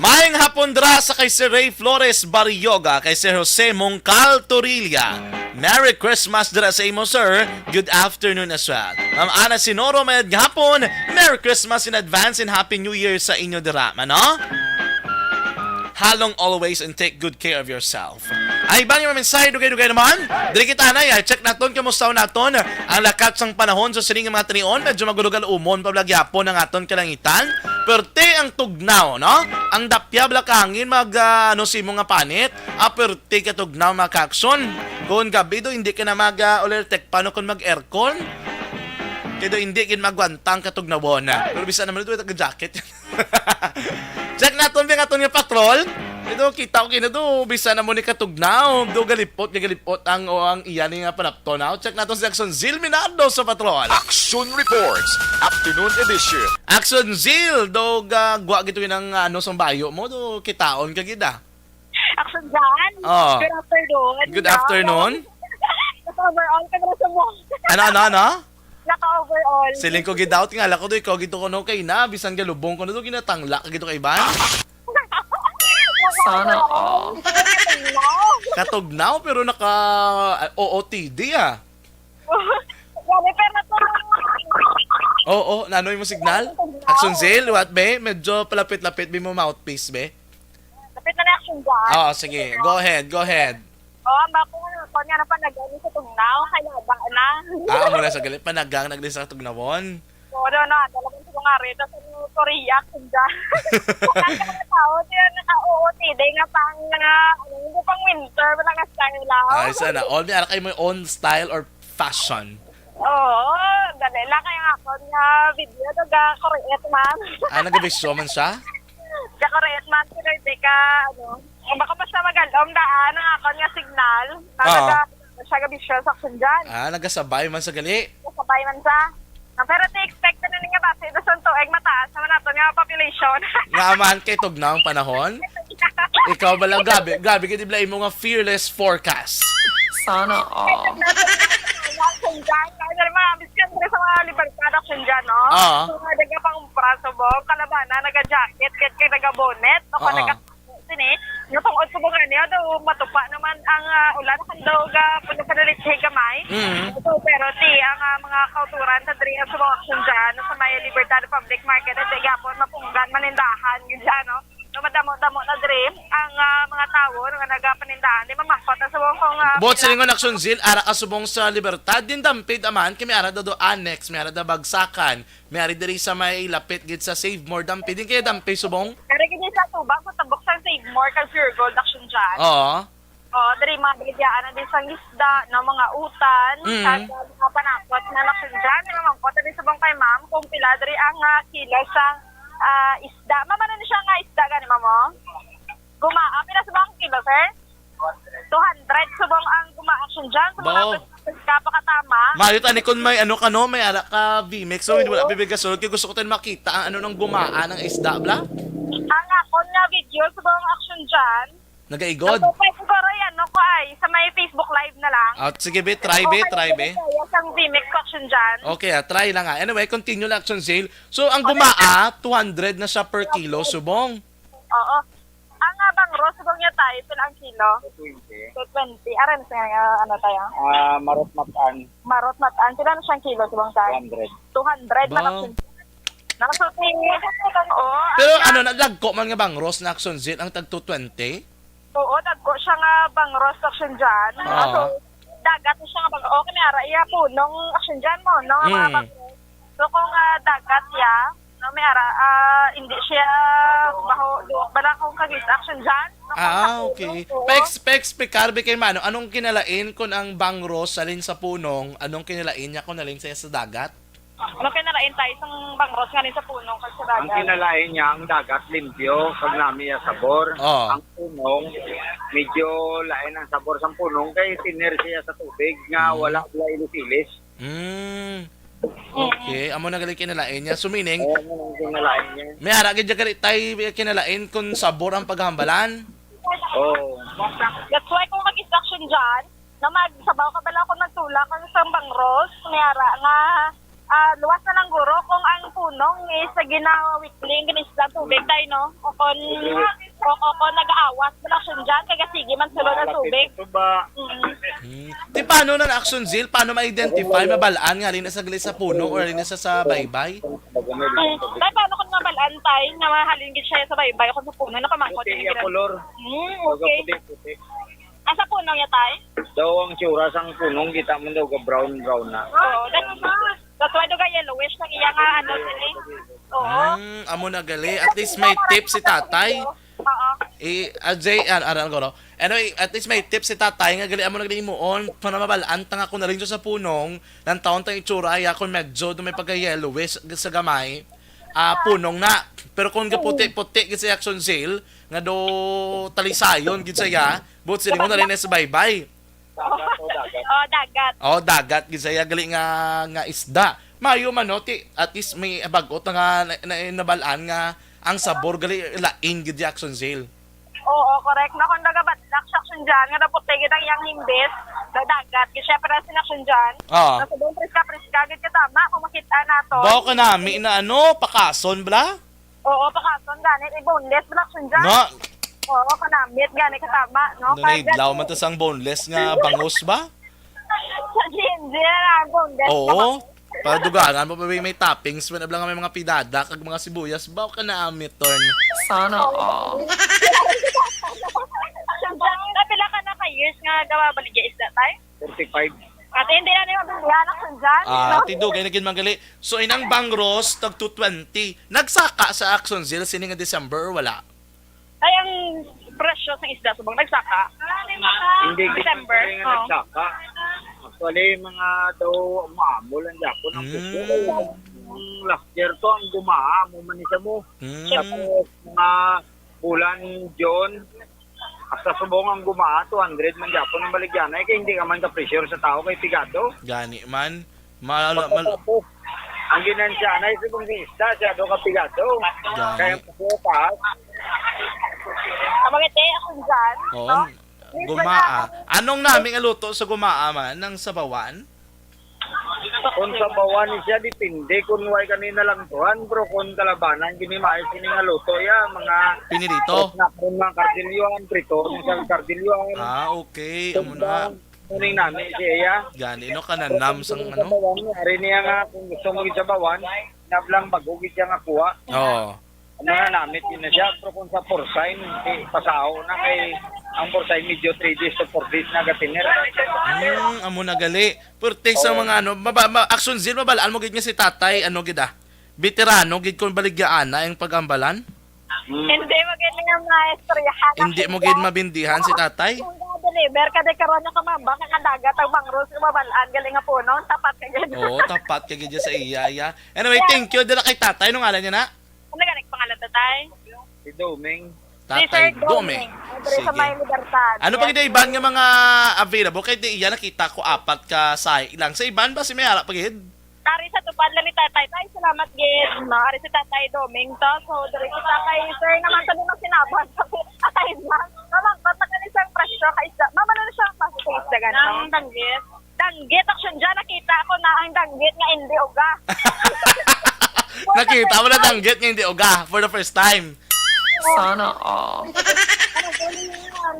Maayong hapon dira sa kay Sir Ray Flores Barrioga, kay Sir Jose Mongcal Torilla. Merry Christmas dira sa imo, sir. Good afternoon as well. Ma'am Ana Sinoro, mayad nga hapon. Merry Christmas in advance and Happy New Year sa inyo dira, mano? Halong always and take good care of yourself. Ay, iban yung mensahe, dugay-dugay naman. Dili kita na, ay, check naton, kamusta naton ang lakat sang panahon sa sining mga tinion. Medyo magulugal umon pa bala gyapon ang aton kalangitan. Perte ang tugnaw, no? Ang dapya bala kahangin mag, ah, ano, simo nga panit. Ah, perte ka tugnaw, mga kaakson. Kung gabi do, hindi ka na mag, ah, ulertek pa, no, kung mag-aircon. Kaya do, hindi gid magwantang katugnawon. Pero bisa naman ito, ito jacket. Check naton bing aton nga patrol. Ito, kita ko kina to, bisan na mo ni katugnaw. Do galipot, nga galipot ang, o ang iya ni nga panapton, ha? Check nato si Action Zil Minardo sa patrol. Action Reports, Afternoon Edition. Action Zil, do ga, gwa gito yun ang, ano, sang bayo mo, do kitaon ka gid, ah. Action Jan. Oh. Good afternoon. Good afternoon. Naka-overall ka na sa mo. Ano, ano, ano? Naka-overall. Siling ko gidoubt nga, lako do, ikaw gito ko no kay na, bisan galubong ko na do, ginatangla ka gito kay Ivan. Sana all. Katugnaw, pero naka, ah, O O T D, ah. Grabe, pero to. Oo, nanoy mo signal? Action Zil, what, be? Medyo palapit-lapit, be, mo mouthpiece, be? Lapit na na, Action Jan. Oo, sige. Go ahead, go ahead. Oo, ang bako nga, kung nga na pa nag-ano sa tugnaw, kaya ba na? Ah, amo na sa galit, panagang nagdi sa tugnawon. Oo, no, no, talagang sa mga rito, sa Korea, Action Jan. Ang mga tao, di na naka-O O T D nga pang, nga, ano, hindi pang winter, wala nga style lang. Ay, sana all. May ara kay mo own style or fashion. Oo, dali lang kay ang akon nga video, naga-create man. Ah, nagabisyo man siya? Ga-create man, pero hindi ka, ano, ang baka basta magalom daan ang akon nga signal. Ah. Naga-, siya gabisyo sa Action Jan. Ah, nagasabay man sa gali. Kasabay man sa. Ah, pero ti expect na ninyo ba, sa ito sa tuig, mataas naman nato nga population. Nga man kay tugnaw ang panahon? Ikaw ba lang, grabe, grabe, gid bala imo nga fearless forecast. Sana all. Action Jan, kaya na rin mga, miskan diri sa mga Libertad, Action Jan, no? Oo. So, mga naga pang braso mo, kalabana, naga-jacket, kaya kay naga-bonnet, o Oo. Naga-, sini, natungod sa mga niya, daw matupa naman ang, ah, ulan, ang daw ga, puno pa na gamay. Mm. So, pero ti, ang, ah, mga kauturan sa diri sa mga Action Jan, sa may Libertad Public Market, at gapon, mapunggan, manindahan, yun dyan, no? So, madamo-damo na diri ang, ah, mga tawo nga nagapanindahan. Di mamangkot na subong kung, ah, Buot pila silingon, Action Zil, ara ka subong sa Libertad, din dampid aman, kay may ara daw do Annex, may ara daw Bagsakan, may ari diri sa may lapit gid sa Save More, dampid din kaya dampid subong. Pero gid sa tubag, sa tabok sa Save More, kag Pure Gold, Action Jan. Oo. Oh, diri mga baligyaan na din sang isda, no, mga utan, Mm. kag, ah, mga panakot na Action Jan. Di mamangkot na din subong kay ma'am kung pila diri ang, ah, kilo sa, ah, isda. Ma'am, ano ni siya nga isda gani, ma'am, oh? Gumaa, pila subong ang kilo, sir? Two hundred subong ang gumaa, Action Jan. Sa mga Bao. Kapakatama. Mayo tani kung may ano ka, no? May ara ka V-Mix. So, hindi wala Oo. bibig ka sulod. Kaya gusto ko tayo makita ang ano nang gumaan ang isda, bla? Ang akon nga video subong, Action Jan. Nagaigod? Ang pwede siguro yan, no, ko ay, sa may Facebook Live na lang. Ah, sige, be, try, be, Okay, try, be. Kaya sang V-Mix, Action Jan. Okay, ah, try lang, ah. Anyway, continue lang, Action Zil. So, ang Okay. gumaa, two hundred na siya per kilo, subong. Oo. Ang, ah, bangros, subong niya tayo, pila ang kilo? Two twenty. Two twenty. Aran sa nga, ano tayo? Ah, marot matan. Marot matan. Pila na siyang kilo, subong tayo? Two hundred. Two hundred na Ba? Action. Nakasulti. Oo, Pero ang ano, nadagko man nga bangros na, Action Zil, ang tag two twenty? Oo, dagko siya nga bangros, Action Jan. Ah. So, dagat siya nga bangros. Okay, may ara iya punong, Action Jan, mo, no? Mga Mm. bangros. So, kung, ah, dagat iya, no, may ara, ah, hindi siya baho, duwag ba na kung kagis, Action Jan? No, kung Ah, sa okay. punong, oo. Pa-ex-, pa-explicar, be, kay mano, anong kinalain kung ang bangros halin sa punong, anong kinalain niya kung halin siya sa dagat? Ano kay nalain tayo sang bangros nga ni sa punong kag sa Ang dagat? Kinalain niya, ang dagat limpyo, kag nami ya sabor. Oh. Ang punong, medyo lain ang sabor sang punong, kay tiner siya sa tubig nga Mm. wala bala ilis-ilis. Mm. Okay, amo na gali kinalain niya. So, meaning, Kaya mo nang kinalain niya. May ara gid gali tay kinalain kung sabor ang paghambalan. Oh. That's why kung mag-instruction dyan, na magsabaw ka bala kung nagtulak ka sa bangros, may ara nga, ah, luwas na lang guro kung ang punong is ginawikling, ginisla tubig tayo, no? O kung, o, o kung nag-aawas bala siya dyan, kaya sige man sulod ang Malapit tubig. Sa tuba. Mm. Hmm. Di paano na Action Zil? Paano ma-identify? Mabalaan nga halin na sa gali sa puno or halin na sa, sa baybay? Hmm. Tay, paano kung mabalaan, tay, na mahalin gid siya sa baybay o kung sa puno? Napamangkot Puti yung iya ginag- kolor. Hmm, okay. Puti, puti. Asa punong niya, tay? Daw ang tsura sang punong, kita mo daw ga brown, brown na. Oo, that's, that's why daw ga yellowish ang iya nga, ano, sini. Oo. Hmm, amo na gali. At least may tip si tatay. Oo. Eh, ah, Jay, ah, ah, ano, ano? Anyway, at least may tip si tatay nga gali amo na gali himuon para mabalaan ta nga kung nalingso sa punong, lantawon ta itsura, iya kung medyo do may pagka-yellowish sa gamay. ah, punong na. Pero kung gaputi-puti gid sa Action Zil, nga do talisayon gid siya, buot silingon na rin sa baybay. Dagat o dagat. Oh, dagat. Oh, dagat gid siya gali nga nga isda. Mayo man no, ti at least may bagot nga na, na, nabalaan nga ang sabor gali lain gid di Action Zil. Oo, correct. Na kung nagabadlak sa Action Zil, nga dapat gid ang iyang himbis, daw dagat. Gid siya para sa Action Zil. Ah. Sa doon preska-preska gid ka tama kung makita nato. Bawo ka nami na ano, pakason bla? Oo, pakason gani, eh, boneless bla Action Zil. Na. Oo, kanamit gani katama, no? Nanidlaw man ta sang boneless nga bangus ba? Sa G N G na lang boneless. Oo. Para dugangan pa ba may toppings man abla nga may mga pidada kag mga sibuyas ba ka naamit ton. Sana all. Pila ka na ka years nga gawa baligya isda tay? Forty-five. Ate, hindi na nimo bilhan ako dyan. Ah, tidugay na gid manggali. So inang bangros tag two twenty. Nagsaka sa Action Zil sini nga December or wala? Ay, ang presyo sa isda subong nagsaka. Hindi, December. Hindi nga nagsaka. Actually, mga daw maamo lang gyapon ang presyo. Kay ang last year to, ang gumaa, amo man ni sa mo. Mm. Tapos, mga bulan June, hasta subong ang gumaa, two hundred man gyapon ang baligyanay, kay hindi ka man ka-pressure sa tao kay pigado. Gani man. Mal, mal, ang ginansya na isip kong isda, siya do ka pigado. Gani. Kaya ang puso taas. Ang mga te, akong dyan, Oo. no? Gumaa. Anong nami nga luto sa gumaa man? Nang sabawan? Kung sabawan ni siya, depende kung way kanina lang tuhan, bro. Kung kalabanan, gini maayos ini nga luto ya, mga Pinirito? na kung mga kardilyon, prito sa kardilyon. Ah, okay. Amo na. Kuning nami siya ya. Gani no kananam sang ano? Sabawan, ari niya nga, kung gusto mo gisabawan, nablang bago gid siya nga kuha. Oo. Ano na namit yun na siya, pero kung sa porcine, di, pasaho na kay ang porcine medyo three days to four days na gatiner. Hmm, amo na gali. Purte sa Oo. mga ano, maba, ma, Action Zil, mabalaan mo gid nga si tatay, ano gid ah, veterano gid kung baligyaan na ang pag-ambalan? Hmm. Hindi mo gid nga maestoryahan. Hindi mo gid mabindihan si tatay? Kung deliver ka di karon na kamamba ka dagat ang bangros nga mabalaan gali nga puno, tapat ka gid. Oo, tapat ka gid sa iya, iya. Anyway, thank you dira kay tatay, nung ngalan niya na? Ano gani pangalan, tatay? Si Doming. Tatay Doming. Sige. Ano pa gid iban nga mga available kay di iya nakita ko apat ka say lang. Sa iban ba si may ara pa gid? Ari sa tupad lang ni tatay. Tay, salamat gid. No, ari si tatay Doming to. So, diri kita kay sir naman sa mga sinaban sa atay na. Naman, ba't na kani siyang presyo kay isda? Mama na siya ang presyo sa isda ganito? Ang danggit. Danggit, action dyan. Nakita ko na ang danggit nga hindi uga. Nakita mo na danggit nga hindi uga for the first time. Sana all. Ano po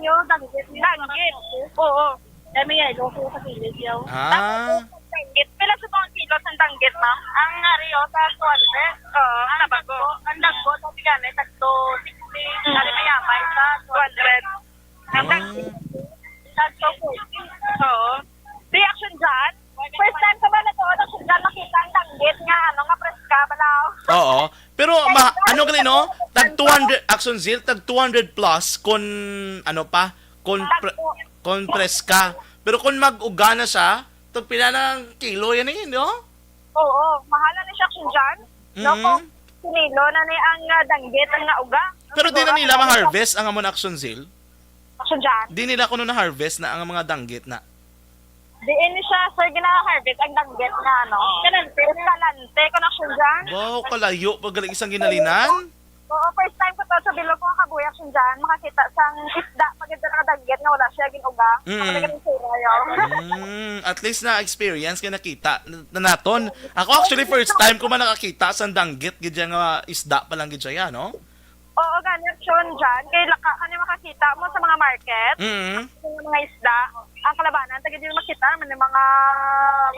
yung danggit? Danggit. Oo. Kami ay, doon sa kilid yaw. Ah. Danggit. Pila sa mga kilo sa danggit, ma'am? Ang nga rin, oh, sa two hundred. Oo, ang nabago. Ang dagko, sa tigani, tag two sixty. Kali mayamay sa two hundred. Ang danggit. Tag two forty. Oo. Di action dyan. First time ko ba na to, action dyan, makita ang danggit nga, ano, nga preska, balaw. Oo. Pero ma, ano gali no? Tag two hundred, Action Zil, tag two hundred plus kon ano pa, kon pre, kon preska. Pero kon mag-uga na siya, tag pila na ang kilo yan eh, no? Oo, mahala na siya Action Zil. No, mm-hmm. Kung sinilo na ni ang uh, danggit ang nauga. Pero di na nila ma-harvest ang amon Action Zil? Action Zil? Di nila kuno na-harvest na ang mga danggit na. Diin ni siya, sir, gina-harvest ang danggit nga, ano? Escalante. Escalante, connection dyan. Wow, kalayo pa gali sang ginhalinan. Oo, first time ko to sa bilog ko nga kabuhi, action dyan. Makakita sang isda, pag ito nakadanggit nga wala siya ginuga. Mm. Ang naging sura, yo. Mm, at least na-experience kay nakita na, na naton. Ako actually first time ko man nakakita sang danggit gid nga isda pa lang gid siya, no? Oo, gani, Chon, dyan. Kay laka ka ni makakita mo sa mga market. Mm. Sa mga isda. Ang kalabanan, taga dyan makita, man yung mga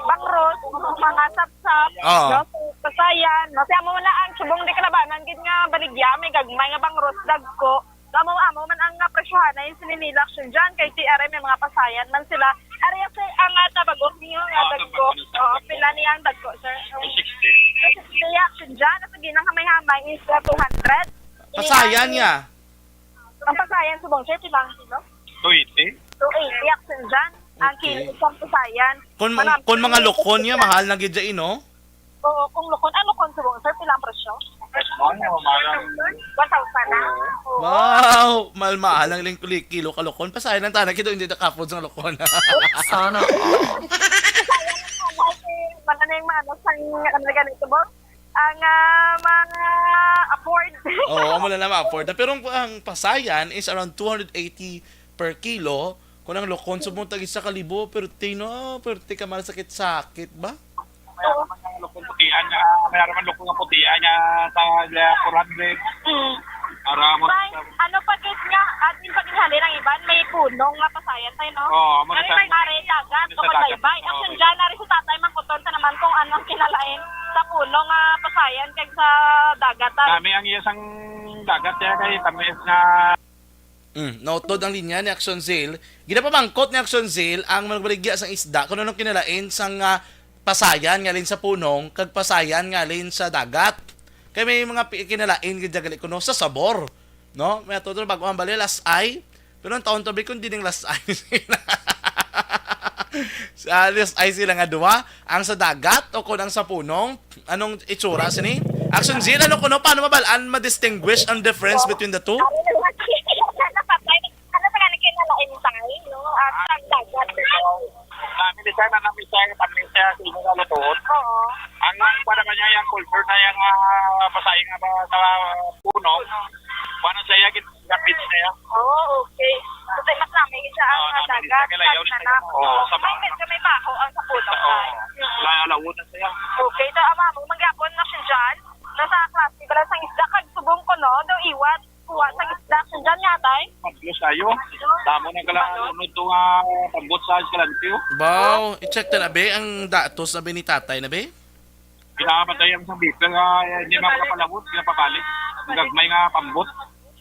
bangros, mga sapsap, Oo. no? So, kasayan, no? Kaya mo na ang subong di kalabanan, gid nga baligya, may gagmay nga bangros, dagko. So, amo, amo man ang nga presyohan na yung sininilak siya dyan. Kay T R M, may mga pasayan man sila. Ari, sir, ang uh, tabagok niyo nga Oo, dagko. tabagok, Oo, tabagok. Pila niya ang dagko, sir? Ang sixty. Ang sixty, action dyan. Ang ginang hamay-hamay is uh, two hundred. Pasayan niya. Ang pasayan subong, sir, pila ang kilo? Two eighty. Two eighty, action dyan. Ang Okay. Kilo, isang pasayan. Kung, Manam- kung mga lukon niya, mahal na gid siya, eh, no? Oo, kung lukon. Ang lukon subong, sir, pila ang presyo? Ano, mahal ang one thousand na? Oo. Oo. Wow! Mahal-mahal ang ling-, li-, kilo ka lokon. Pasayan lang tana, kito hindi nakapod sa lokon. Sana all. Pasayan lang tana, kay wala na yung maano sa, ano, ganito, boss? Ang, ah, mga afford. Oo, wala na ma-afford na. Pero ang, ang pasayan is around two hundred eighty per kilo. Kung ang lokon sa mong tag isa ka libo, pero tino, pero tika man sakit-sakit ba? May araman nga lokon putian nga, may araman lokon nga putian nga sa, ah, four hundred. Mm. Para mo Bay, sa ano pa gid nga, atin pa ginhalin ang iban, may punong nga pasayan tayo, no? Oo, amo na. Ari sa may mare, dagat, ano sa tukod dagat? Baybay. Oo. Action dyan, ari sa tatay, mangkuton sa naman kung anong kinalain sa punong nga pasayan kag sa dagat, ah. Nami ang iya sang dagat, kaya kay tamis nga Mm, nautod ang linya ni Action Zeal. Ginapamangkot ni Action Zeal ang magbaligya sang isda kung anong kinalain sang, ah, pasayan ngalin sa punong kag pasayan ngalin sa dagat. Kay may mga pi-, kinalain gid gali kuno sa sabor, no? May atuto bag-o ang bali, lasay. Pero ang taon to, bi, kung dining lasay sila. Sa lasay sila nga duwa, ang sa dagat o kung ang sa punong, anong itsura sini? Action Zeal, ano kuno, paano mabal-an, ma-distinguish ang difference between the two? Ano sa gani? Ano sa gani kinalain tayo, no? At ang dagat. Kami ni Sir, ano, mi Sir, kami Sir, sa inyo na lutuon. Oo. Ang kuwan naman niya, yung culture na yung, ah, pasaing nga ba sa puno. Kuwan na siya, yung gapit na yan. Oo, okay. Kasi mas namin siya ang, oo, ah, namin dagat, siya, kaya yun, sa, oo, sa may mga medyo may baho ang sa puno, oo, ay. Mm. La-, lawod na siya. Okay, to, ama mo, mangyapon na siya dyan. Nasa klase, bala sa isda, kag subong ko, no? Daw iwat. Kuha sa isda. Sundyan nga, tay? Pablos kayo. Damo na kala, unod to nga pambot sa Escalante, oh. Baw, i-check ta na, be, ang datos na, be, ni tatay na, be? Pinapatay ang sa bitter nga, eh, hindi makapalabot, pinapabalik. Ang gagmay nga pambot.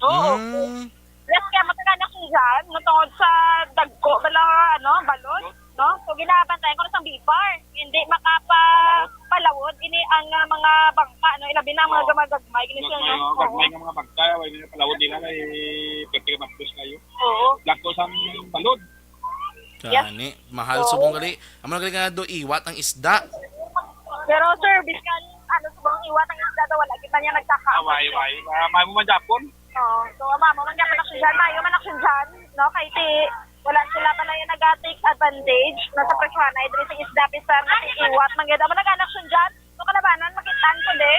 Oo. Mm. Yes, kaya matagal na siya dyan, matungod sa dagko, bala, ano, balot. No? So, ginabantayan ko na sa B-bar. Hindi makapalawod ini ang, ah, mga bangka, no? Ilabi na ang mga, oo, gamagagmay. Gini siya, gagmay, no? Oh, gagmay nga mga bangka, wala nila palawod nila kay pwede ka mapos kayo. Oo. Lagko sang balod. Yes. Gani, mahal. Oo. Subong gali. Amo na gali nga do iwat ang isda. Pero, sir, biskan ano, subong iwat ang isda daw, wala kita niya nagkaka-, away, away. Ah, may mo man Japon? Oo. So, mama, man gyapon action dyan. Mayo man action dyan, no? Kay ti, wala sila pa na yung nag-take advantage, no, sa presyohan. Ay, diri sa isda, bisan na iwat, man gyud. Amo nag-action dyan. So, kalabanan, makitaan ko, de.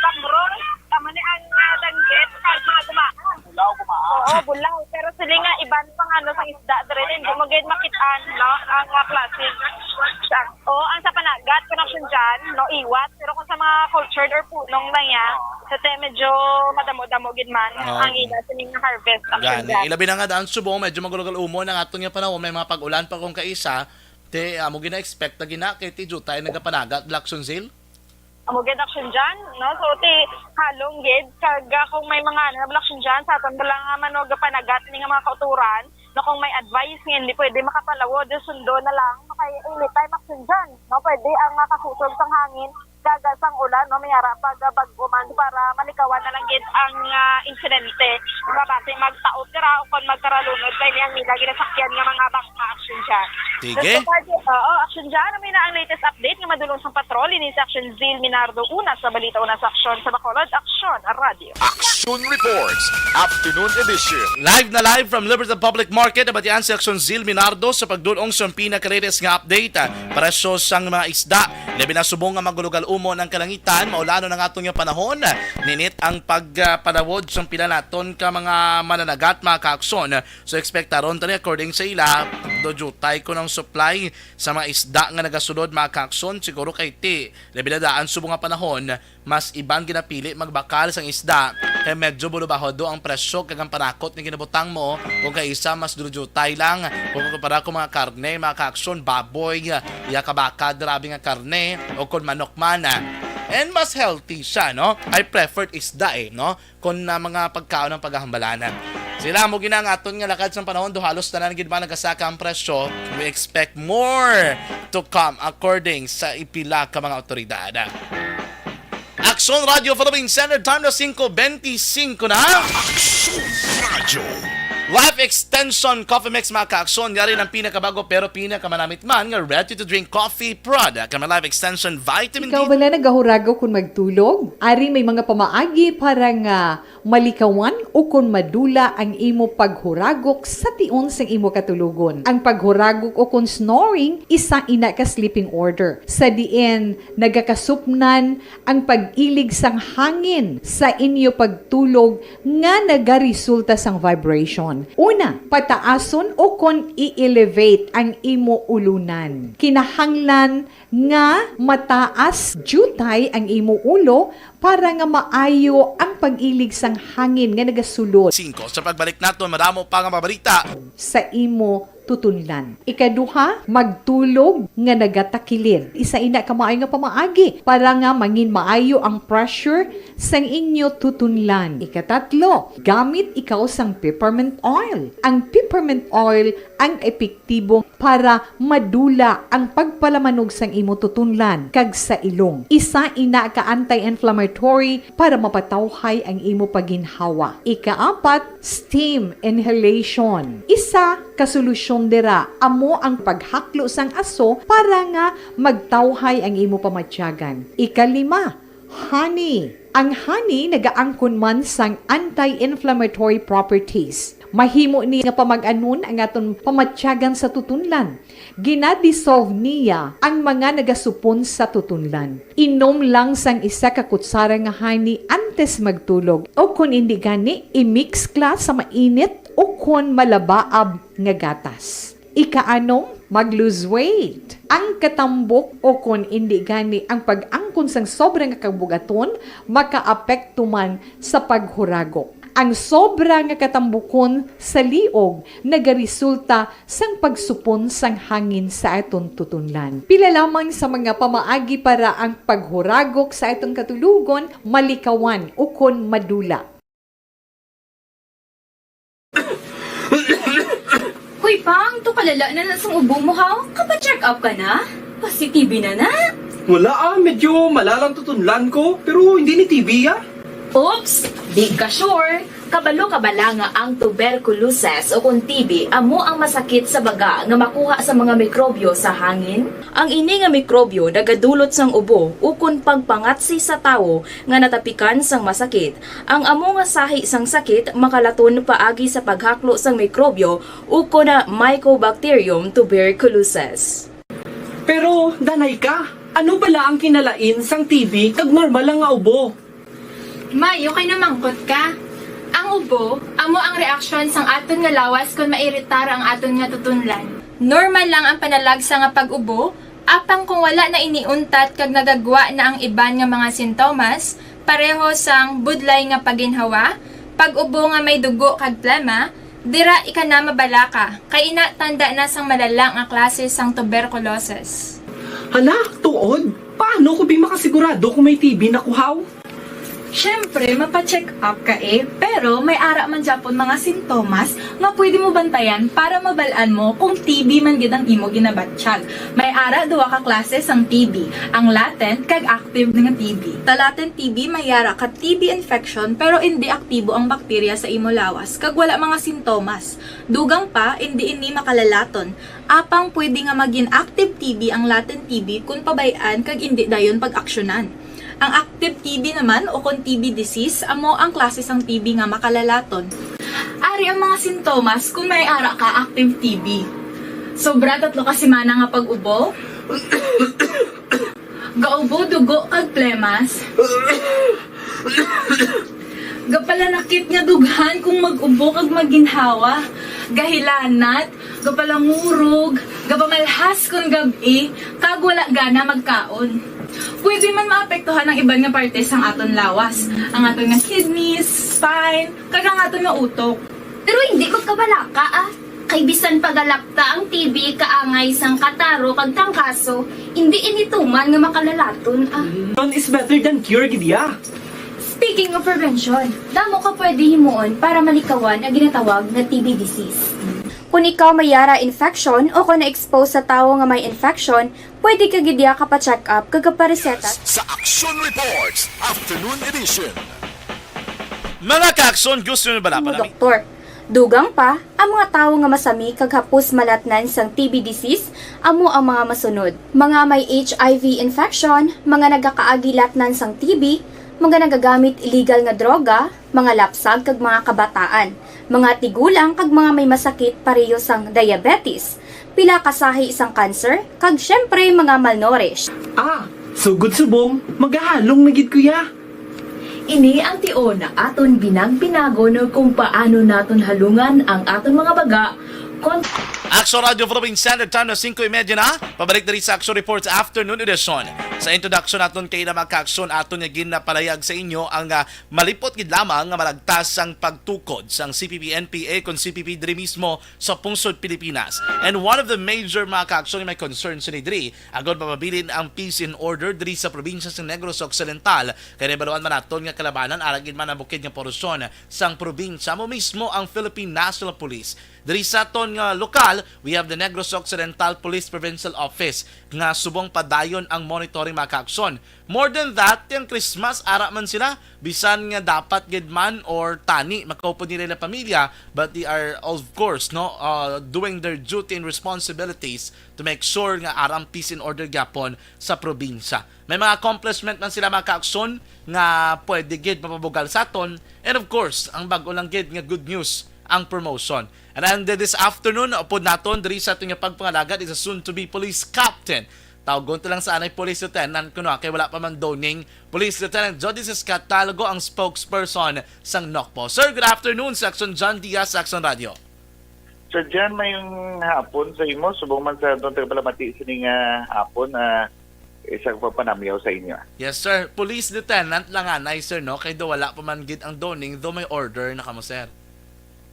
Pamrong, tama ni ang, ah, danggit, kag mga gumaan. Bulaw, gumaan. Oo, bulaw. Pero sila nga, iban pang ano, sa isda, diri, hindi mo gyud makitaan, no? Ang, ah, klase. Siya. Oo, ang sa panagat, connection dyan, no? Iwat. Pero kung sa mga cultured or punong na niya, sa te medyo madamo-damo gid man, oo, ang ila sining harvest action. Gani, dyan. Ilabi na nga daan subong, medyo magulo-gulo umon ang aton nga panahon, may mga pag-ulan pa kung kaisa, te, amo gina-expect na gina, kay ti jutay nagapanagat, Black Sunzil? Amo gid action dyan, no? So, ti halong gid, kag, ah, kung may mga, ano, Black Sunzil dyan, sa aton bala nga manugapanagat ni nga mga kauturan, no, kung may advice nga hindi pwede makapalawod, sundo na lang, kay anytime action dyan, no? Pwede ang, ah, kakusog sang hangin, gaga sang ulan, no? May ara pag, ah, bag-o man para malikawan na lang gid ang, ah, insidente. Mabati magtaot dira o kon magkaralunod pa ini ang nila ginasakyan nga mga bangka action dyan. Sige. So, pwede, oo, action dyan. Amo na ang latest update nga madulong sang patrol. Ini si Action Zil Minardo, una sa balita, una sa aksyon sa Bacolod. Aksyon, Radyo. Action Reports, Afternoon Edition. Live na live from Liberty Public Market, nabatian si Action Zil Minardo sa pagdulong sa pinaka-latest nga update. Presyo sang mga isda. Labi na subong nga magulo-gulo umon ang kalangitan, maulanon ang aton nga panahon. Ninit ang pagpalawod sang pila naton ka mga mananagat, mga kaaksyon. So, ekspektaron tani, according sa ila, do jutay ko ng supply sa mga isda nga nagasulod, mga kaaksyon. Siguro kay ti, labi na daan subong nga panahon, mas iban ginapili magbakal sang isda, kay medyo bulubaho do ang presyo kag ang panakot nga ginabutang mo, kung kaisa mas dulujutay lang, kung kumpara ko mga karne, mga kaaksyon, baboy, ya kabaka, grabe nga karne, o kon manok man. And mas healthy siya, no? I preferred isda eh, no? Kon na mga pagkaon ang paghahambalan. Sila mo gina ang aton nga lakad sang panahon, do halos tanan gid man nagasaka ang presyo. We expect more to come according sa ipila ka mga awtoridad. Aksyon Radyo Philippine Standard Time na singko benti singko na. Aksyon Radyo. Life Extension Coffee Mix, mga ka-aksyon, yari ng pinakabago pero pinakamanamit man nga ready-to-drink coffee product. Ang Life Extension Vitamin Ikaw D. Bala nagahurago kung magtulog? Ari may mga pamaagi para nga malikawan o kung madula ang imo paghuragok sa tion sang imo katulogon. Ang paghuragok o kung snoring, isa ina ka sleeping order. Sa diin nagakasupnan ang pag-ilig sang hangin sa inyo pagtulog nga nagaresulta sang vibration. Una, pataason o kon i-elevate ang imo ulunan. Kinahanglan nga mataas diutay ang imo ulo para nga maayo ang pag-ilig sang hangin nga nagasulod. Singko. Sa pagbalik naton, madamo pa nga mabalita. Sa imo tutunlan. Ikaduha, magtulog nga nagatakilid. Isa ina ka maayo nga pamaagi para nga mangin maayo ang pressure sang inyo tutunlan. Ikatatlo, gamit ikaw sang peppermint oil. Ang peppermint oil ang epektibo para madula ang pagpalamanog sang imo tutunlan kag sa ilong. Isa ina ka anti-inflammatory para mapatawhay ang imo pagginhawa. Ikaapat, steam inhalation. Isa ka solusyon dira amo ang paghaklo sang aso para nga magtawhay ang imo pamatyagan. Ikalima, honey. Ang honey nagaangkon man sang anti-inflammatory properties. Mahimo ni nga pamag-anon ang aton pamatyagan sa tutunlan. Ginadissolve niya ang mga nagasupon sa tutunlan. Inom lang sang isa ka kutsara nga honey antes magtulog, o kon indi gani, i-mix kla sa mainit o kon malabaab nga gatas. Ikaanom, mag-lose weight. Ang katambok o kon indi gani ang pag-angkon sang sobra nga kabugaton makaapekto man sa paghuragok. Ang sobra nga katambukon sa liog nagaresulta sang pagsupon sang hangin sa aton tutunlan. Pila lamang sa mga pamaagi para ang paghuragok sa aton katulogon malikawan ukon madula. Hoy, Pang, to kalala na na sang ubo mo, ha? Kapa-check up ka na? Positive na na? Wala ah, medyo malalang tutunlan ko, pero hindi ni T B ah. Oops! Di ka sure? Kabalo ka bala nga ang tuberculosis o kon T B amo ang masakit sa baga nga makuha sa mga mikrobyo sa hangin? Ang ini nga mikrobyo nagadulot sang ubo ukon pagpangatsi sa tawo nga natapikan sang masakit. Ang amo nga sahi sang sakit makalaton paagi sa paghaklo sang mikrobyo ukon Mycobacterium tuberculosis. Pero, danay ka, ano bala ang kinalain sang T B kag normal lang nga ubo? May, okay na mangkot ka. Ang ubo, amo ang reaksyon sang aton nga lawas kon mairitar ang aton nga tutunlan. Normal lang ang panalagsa nga pag-ubo, apang kung wala na ini untat kag nagagwa na ang iban nga mga sintomas, pareho sang budlay nga paginhawa, pag-ubo nga may dugo kag plema, dira ika na mabalaka, kay ina tanda na sang malala nga klase sang tuberculosis. Hala, tuod? Paano ko bi makasigurado kung may T B na kuhaw? Siyempre, mapa-check up ka eh, pero may ara man gyapon mga sintomas nga pwede mo bantayan para mabal-an mo kung T B man gid ang imo ginabatyag. May ara duha ka klase sang T B, ang latent kag active nga T B. Sa latent T B, may ara ka T B infection pero indi aktibo ang bakterya sa imo lawas kag wala mga sintomas. Dugang pa, indi ini makalalaton. Apang pwede nga magin active T B ang latent T B kon pabay-an kag indi dayon pag-aksyonan. Ang active T B naman o kon T B disease amo ang klase sang T B nga makalalaton. Ari ang mga sintomas kon may ara ka active T B. Sobra tatlo ka semana nga pag-ubo. Gaubo dugo kag plemas. Gapalanakit nga dughan kung mag-ubo kag maginhawa. Gahilanat, gapalangurog, gapamalhas kon gab-i, kag wala gana magkaon. Pwede man maapektuhan ang iban nga parte sang aton lawas, ang aton nga kidneys, spine, kag ang aton nga utok. Pero hindi magkabalaka, ah. Kay bisan pagalakta ang T B kaangay sang kataro kag trangkaso, hindi ini tuman nga makalalaton, ah. Prevention is better than cure, gid ya. Speaking of prevention, damo ka pwede himuon para malikawan ang ginatawag nga T B disease. Kung ikaw may yara infection o kung na-expose sa tawo nga may infection, pwede ka gid ya kapa-check up kag kapareseta Sa Aksyon Reports, Afternoon Edition. Mga ka-aksyon, gusto nyo ba na mo panami? doktor. Dugang pa, ang mga tawo nga masami kag hapos malatnan sang T B disease amo ang mga masunod: mga may H I V infection, mga nagakaagi latnan sang T B, mga nagagamit illegal nga droga, mga lapsag kag mga kabataan, mga tigulang kag mga may masakit pareho sang diabetes, pila ka sahi sang cancer, kag siyempre mga malnourished. Ah, sugod subong, magahalong na gid, kuya. Ini ang tion nga aton binag-binagon kung paano naton halungan ang aton mga baga kon Action Radio Philippine Standard Time na singko y media na. Pabalik diri sa Action Reports Afternoon Edition. Sa introduction naton kay na mga ka-aksyon, aton nga ginapalayag sa inyo ang, ah, malipot gid lamang nga malagtas ang pagtukod sang C P P N P A kon C P P diri mismo sa pungsod Pilipinas. And one of the major mga ka-aksyon nga may concern sini diri, agod mapabilin ang peace and order diri sa probinsya sa Negros Occidental, kay nahibaluan man naton nga kalabanan ara gid man ang bukid nga porsyon sang probinsya, amo mismo ang Philippine National Police. Diri sa aton nga lokal, we have the Negros Occidental Police Provincial Office nga subong padayon ang monitoring mga ka-aksyon. More than that, tiyang Christmas, ara man sila, bisan nga dapat gid man or tani makaupod nila ilang pamilya, but they are, of course, no, uh, doing their duty and responsibilities to make sure nga ara ang peace and order gyapon sa probinsya. May mga accomplishment man sila mga ka-aksyon nga pwede gid mapabugal sa aton. And of course, ang bag-o lang gid nga good news, ang promotion. And then this afternoon, upod naton diri sa aton nga pagpangalagad is a soon-to-be police captain. Tawgon ta lang sa anay police lieutenant kuno, kay wala pa man donning. Police Lieutenant Jody Scott Talago ang spokesperson sang NOCPO. Sir, good afternoon sa Action John Diaz, sa Action Radio. Sir John, mayong hapon sa imo. Subong man sa atong tagapalamati sini nga hapon, ah, isang pagpanamyaw sa inyo. Yes, sir. Police Lieutenant lang anay, sir, no? Kay do wala pa man gid ang donning, do may order na kamo, sir.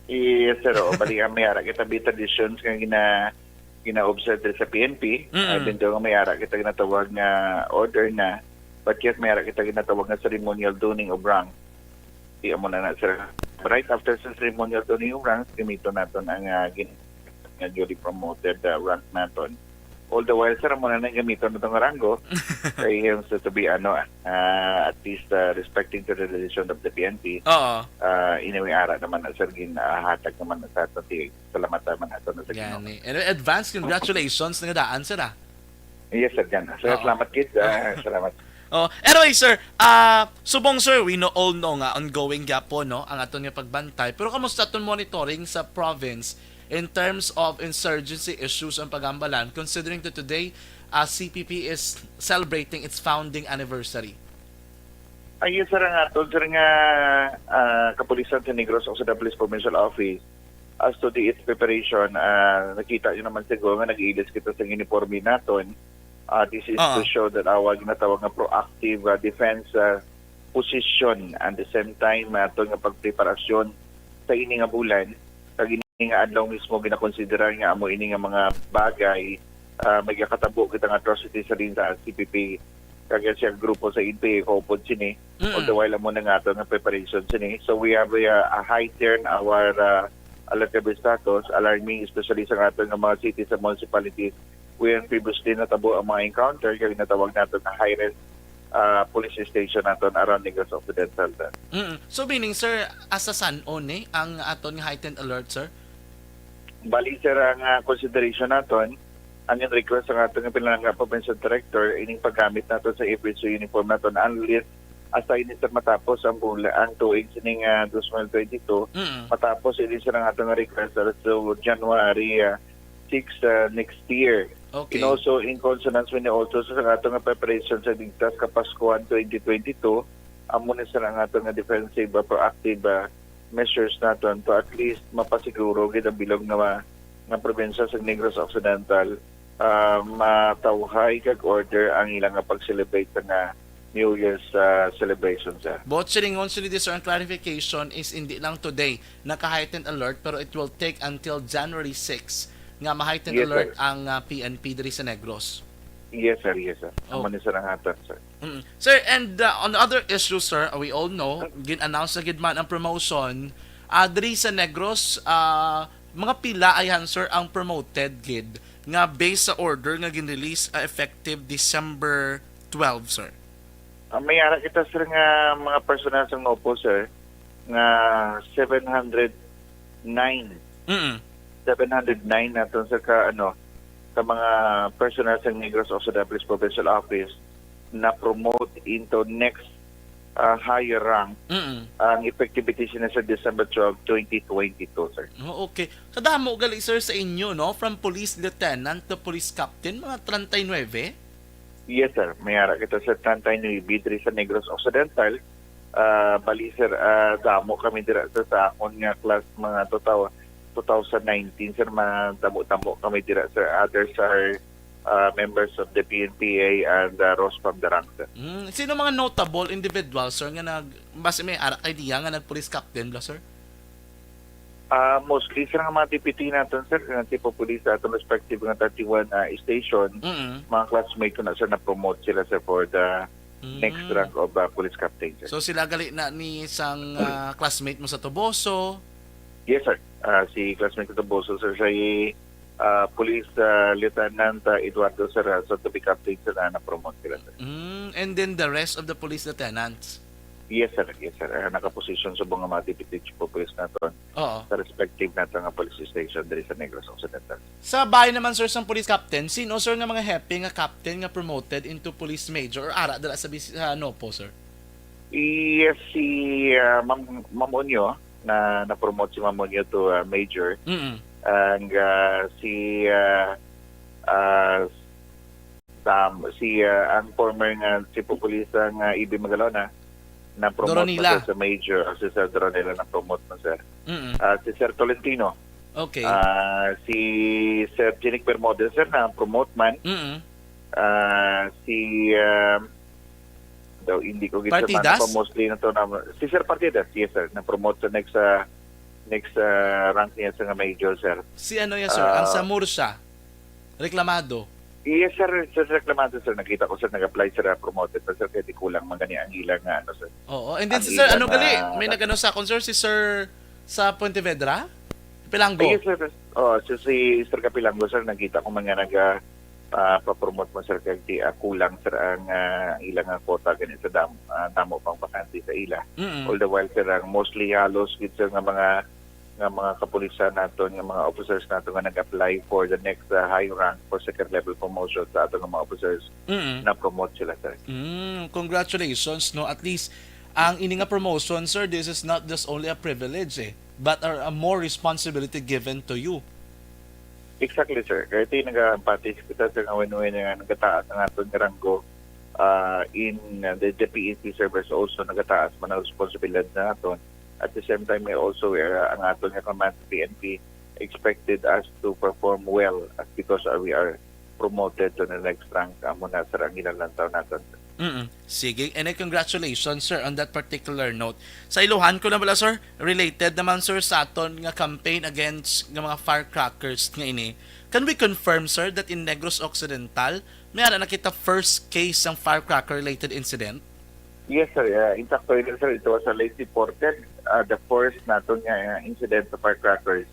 Yes, sir. O, bali, ah, may ara kita bi traditions nga gina-, gina-observe diri sa P N P. Mm-mm. Ah, even though nga may ara kita ginatawag nga order na, but yet may ara kita ginatawag nga ceremonial donning of rank. Di amo na na, sir. Right after sa ceremonial donning of rank, gamiton naton ang, ah, gin-, nga duly promoted, ah, rank naton. All the while, sir, amo na na gamiton naton nga ranggo. Kay, um, so to be, ano, ah, at least, ah, respecting to the decision of the P N P, Oo. ah, anyway, ara naman na, sir, ginahatag naman na sa aton. Ti-, salamat naman ato na sa Ginoo. Gani. Anyway, advance congratulations na nga daan, sir, ah. Yes, sir, Jan. Sir, Oo. salamat, kid. Ah, salamat. Oh, anyway, sir, ah, subong, sir, we know, all know nga ongoing gyapon, no, ang aton nga pagbantay. Pero kamusta aton monitoring sa province in terms of insurgency issues ang pagambalan, considering that today, ah, C P P is celebrating its founding anniversary? Ay, yes, sir, ang aton, sir, nga, ah, kapulisan sa Negros Occidental Police Provincial Office, as to the, its preparation, ah, nakita niyo naman siguro nga nag-ilis kita sa uniforme naton. Ah, this is Ah. to show that our ginatawag nga proactive, ah, defense, ah, position. And the same time, aton nga pagpreparasyon sa ini nga bulan, kag ini nga adlaw mismo ginakonsiderar nga amo ini nga mga bagay, ah, may gakatabo kita nga atrocity sa din sa C P P, kag siya grupo sa N P A kaupod sini. Mm. All the while, amo na nga ato nga preparation sini. So we have a, a heightened our, ah, alert level status, alarming, especially sa ato nga mga cities and municipalities wherein previously natabo ang mga encounter, kag natawag nato nga high risk, ah, police station naton around Negros Occidental, sir. Mm. So meaning, sir, asa san-o ni ang aton nga heightened alert, sir? Bali, sir, ang, ah, consideration naton, ang in-request sa ato nga pinalangga provincial director, ining paggamit nato sa F S U uniform naton, unless hasta ini, sir, matapos ang bula-, ang tuig sining, ah, twenty twenty-two, Mm. matapos ini, sir, ang ato nga request, sir, so January, ah, six, ah, next year. Okay. And also, in consonance with also sa ato nga preparation sa digtas Kapaskuhan twenty twenty-two, amo ni, sir, ang ato nga defensive, ah, proactive, ah, measures naton to at least mapasiguro gid ang bilog nga ma-, nga probinsya sa Negros Occidental, ah, matawhay kag order ang ila nga pag-celebrate sa nga New Year's, ah, celebration, sir. But silingon sila di, sir, ang clarification is hindi lang today naka-heightened alert, pero it will take until January six nga ma-heightened Yes, alert sir. ang, ah, P N P diri sa Negros. Yes, sir. Yes, sir. Oh. Amo ni, sir, ang aton, sir. Mm. Sir, and, uh, on other issues, sir, uh, we all know, gin-announce na gid man ang promotion. Ah, diri sa Negros, ah, mga pila ayhan, sir, ang promoted gid nga based sa order nga gin-release, ah, effective December twelve, sir? Ah, may ara kita, sir, nga mga personnel sa NOPO, sir, nga seven hundred nine, Mm. seven hundred nine naton sa ka, ano, sa mga personnel sa Negros Occidental Police Provincial Office na promote into next ah, higher rank. Mm. Ang effective date sina sa December twelve, twenty twenty-two, sir. Oh, okay. Kadamo gali, sir, sa inyo, no? From police lieutenant to police captain, mga treinta y nueve? Yes, sir. May ara kita sa treinta y nueve diri sa Negros Occidental. Ah, bali, sir, ah, damo kami dira sa, sa akon nga class, mga two thousand, two thousand nineteen, sir, madamo-damo kami dira, sir. Others are ah, members of the P N P A and uh, Rosfam Darang, sir. Mm. Sino mga notable individual, sir, nga nag... Basi may ara kay diya nga nag-police captain bala, sir? Ah, mostly, sir, nga mga deputy naton, sir, nga chief of police sa atong respective nga thirty-one ah, station, Mm. mga classmate ko na, sir, na-promote sila, sir, for the next Mm. rank of ah, police captain, sir. So sila gali na ni sang ah, classmate mo sa Toboso? Yes, sir. Ah, si classmate ko Toboso, sir, siya uh, Police ah, Lieutenant ah, Eduardo, sir, ah, so to be captain, sir, na na-promote sila, sir. Mm. And then the rest of the police lieutenants? Yes, sir. Yes, sir. Ah, nakaposisyon subong nga mga deputy chief of police naton Oo. sa respective nato nga police station diri sa Negros Occidental. Sa bahin naman, sir, sang police captain, sino, sir, nga mga hepe nga captain nga promoted into police major or ara dala sa bis- sa Nopo, sir? Yes, si ah, Ma'am, Ma'am Unyo, na na-promote si Ma'am Unyo to ah, major. Mm. Ang ah, si ah, ah, Sam, si ah, ang former nga chief of police nga Ibi Magalona, na-promote Doronila. man, sir, sa major. Ah, si Sir Doronila, na-promote man, sir. Mm. Ah, si Sir Tolentino, Okay. ah, si Sir Jinic Bermudez, sir, na-promote man. Mm. Ah, si ah, daw hindi ko gid sa Partidas? Mostly na to na si Sir Partidas, yes, sir, na-promote sa next ah, next ah, rank niya sa nga major, sir. Si ano yan, sir? Ang Ah. Samursa. Reklamado. Yes, sir. Sir, reklamado, sir. Nakita ko, sir, nag-apply, sir, ah, promoted pa, sir, kaya di kulang man gani ang ilang nga, ano, sir. Oo. And then Ang si sir, ilang, ano gali? ah, May nag-ano sa akon, sir? Si Sir sa Pontevedra? Pilango. Yes, sir. Oh, si, si Sir Kapilango, sir, nakita ko man nga nag ah, ah, pa-promote mo, sir, kay di ah, kulang, sir, ang ah, ilang nga quota gani sa damo, ah, damo pang bakante sa ila. Mm. All the while, sir, ang mostly halos gid, sir, nga mga nga mga kapulisan naton, nga mga officers naton nga nag-apply for the next ah, high rank for second level promotion sa aton nga mga officers, Mm. na-promote sila, sir. Mm, congratulations, no. At least ang ini nga promotion, sir, this is not just only a privilege, eh, but are a more responsibility given to you. Exactly, sir. Kaya ti nag-empathize kita, sir, nga when, when nga nagataas ang aton nga ranggo, ah, in uh, the, the P N P servers also nagataas man ang responsibilidad naton. At the same time, may also uh, ang aton nga command sa P N P expected us to perform well as because uh, we are promoted to the next rank. Amo na, sir, ang ginalantaw naton. Mm. Sige, and uh, congratulations, sir, on that particular note. Sa iluhan ko na bala, sir, related naman, sir, sa aton nga campaign against nga mga firecrackers nga ini. Can we confirm, sir, that in Negros Occidental, may ara na kita first case sang firecracker-related incident? Yes, sir. Uh, in fact, sir, it was a late reported. Uh, the first naton nga uh, incident sa firecrackers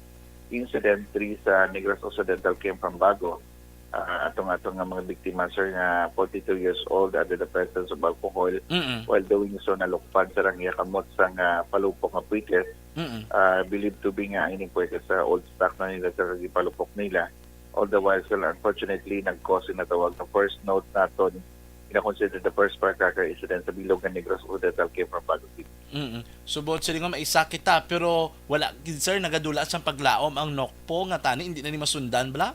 incident diri sa Negros Occidental came from Bago. Uh, atong atong nga mga biktima, sir, nga forty-two years old under the presence of alcohol Mm. while doing so nalukpan sa ang iya kamot sa nga palupok nga puites. Mm. Uh, believed to be nga ining puites sa old stock na nila sa gipalupok nila. All the while, sir, unfortunately, nag-cause ning natawag na first note naton, gina-consider the first firecracker incident sa bilog nga Negros Occidental came from Bago City. Mm. So, buot silingon, may isa kita, pero wala gid, sir, nagadula sang paglaom ang Nokpo nga tani hindi na ni masundan bala?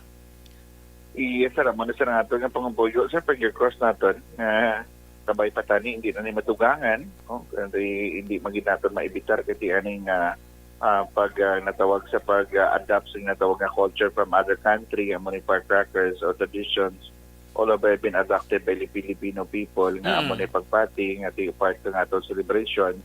Yes, sir. Amo na, sir, ang ato nga pangabuyo, sir, finger cross naton nga kabay pa tani hindi na ni matugangan, no? Hindi, hindi man gid naton maibitar kay ti aning ah, ah, pag ah, natawag sa pag ah, adapt sa natawag nga culture from other country, amo ni firecrackers or traditions, all of it been adopted by the Filipino people nga Mm. amo ni pagpati nga ti part sa aton celebration.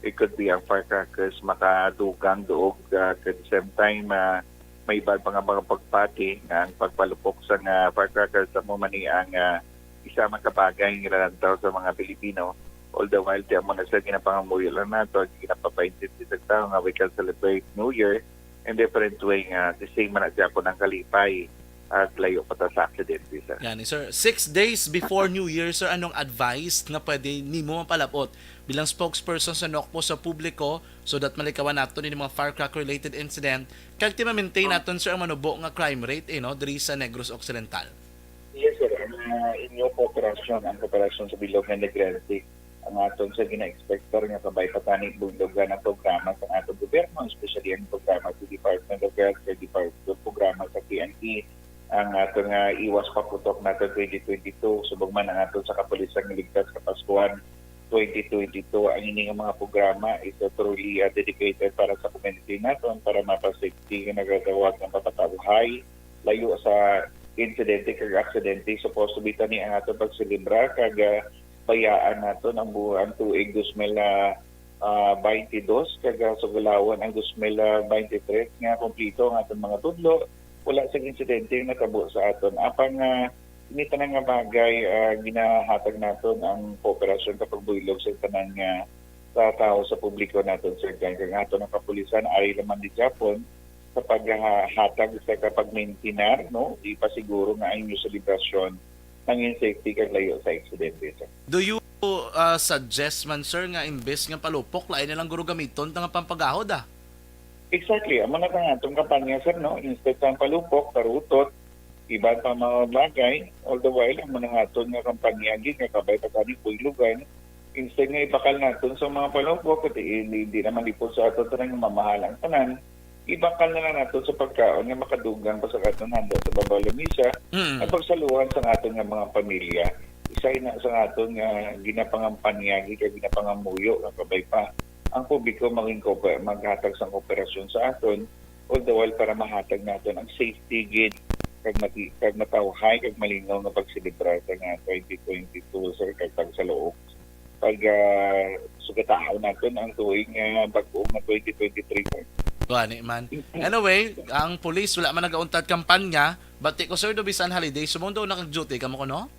It could be ang firecrackers makadugang duog ah, at the same time ah, may iba pa nga mga pagpati nga ang pagpalupok sa nga firecrackers amo man ni ang ah, isa man ka bagay nga ginalantaw sa mga Pilipino. All the while, ti amo na, sir, ginapangamuyo lang nato, ginapapaintindi sa tao nga we can celebrate New Year in different way nga the same man na siya po ng kalipay at layo pa ta sa aksidente, sir. Gani, sir. Six days before New Year, sir, anong advice nga pwede nimo mapalabot bilang spokesperson sa NOCPO sa publiko, so that malikawan naton ini mga firecracker-related incident, kag ti ma-maintain naton, sir, ang manubo nga crime rate, eh, no, diri sa Negros Occidental. Yes, sir. Ang, ah, inyo kooperasyon, ang kooperasyon sa bilog nga Negrete, ang aton sa gina-expect, sir, nga kabay pa tani bulogan ang programa sa aton gobyerno, especially ang programa sa Department of Health, sa Depart-, programa sa P N P, ang aton nga iwas paputok nato twenty twenty-two, subong man ang aton sa kapulisan nga ligtas kapaskuhan twenty twenty-two. Ang ini nga mga programa is, uh, truly, uh, dedicated para sa community naton, para mapa-safety nga nagatawag ng papatawhay, layo sa insidente kag aksidente. Supposed to be tani ang aton pagselebra kag, uh, bayaan naton ang bu-, ang tuig dos mil, uh, uh, twenty-two, kag, uh, sugalawan ang dos mil twenty-three nga kompleto ang aton mga tudlo, wala sing insidente nga natabo sa aton. Apang, ah, ini tanan nga bagay, ah, ginahatag naton ang kooperasyon kag pagbuylog sa tanan nga, sa tawo, sa publiko naton, sir, kag ang aton ang kapulisan ari lamang di Japon sa paghatag sa kapagmintinar, no, ipasiguro nga ang inyo selebrasyon nangin safety kag layo sa aksidente, sir. Do you, uh, suggest man, sir, nga imbes nga palupok, lain na lang guro gamiton ta nga pampagahod, ah? Exactly. Amo na ang atong kampanya, sir, no? Instead sang palupok, parutot, iban pa mga bagay, all the while, amo na ang aton nga kampanya, gid nga kabay pa tani buylogan. Instead nga ibakal naton sa mga palupok, kay hindi, hindi naman lipot sa aton tanan nga mamahal ang tanan, ibakal na lang naton sa pagkaon nga makadugang pa sa aton handa sa babaw lamisa, Mm. at pagsaluhan sa aton nga mga pamilya. Isa na sa aton nga ginapangampanya, gid kag ginapangamuyo nga kabay pa ang publiko maging kooper-, maghatag sang kooperasyon sa aton, all the while para mahatag naton ang safety gid kag mati-, kag matawhay kag malinaw nga pagselebrar sa nga twenty twenty-two, sir, kag pagsaluok, pag, ah, sugataon naton ang tuig nga bag-o nga twenty twenty-three, sir. Gani man. Anyway, ang police wala man nagauntad kampanya. Bati ko, sir, do bisan holiday, subong do nag-duty kamo kuno?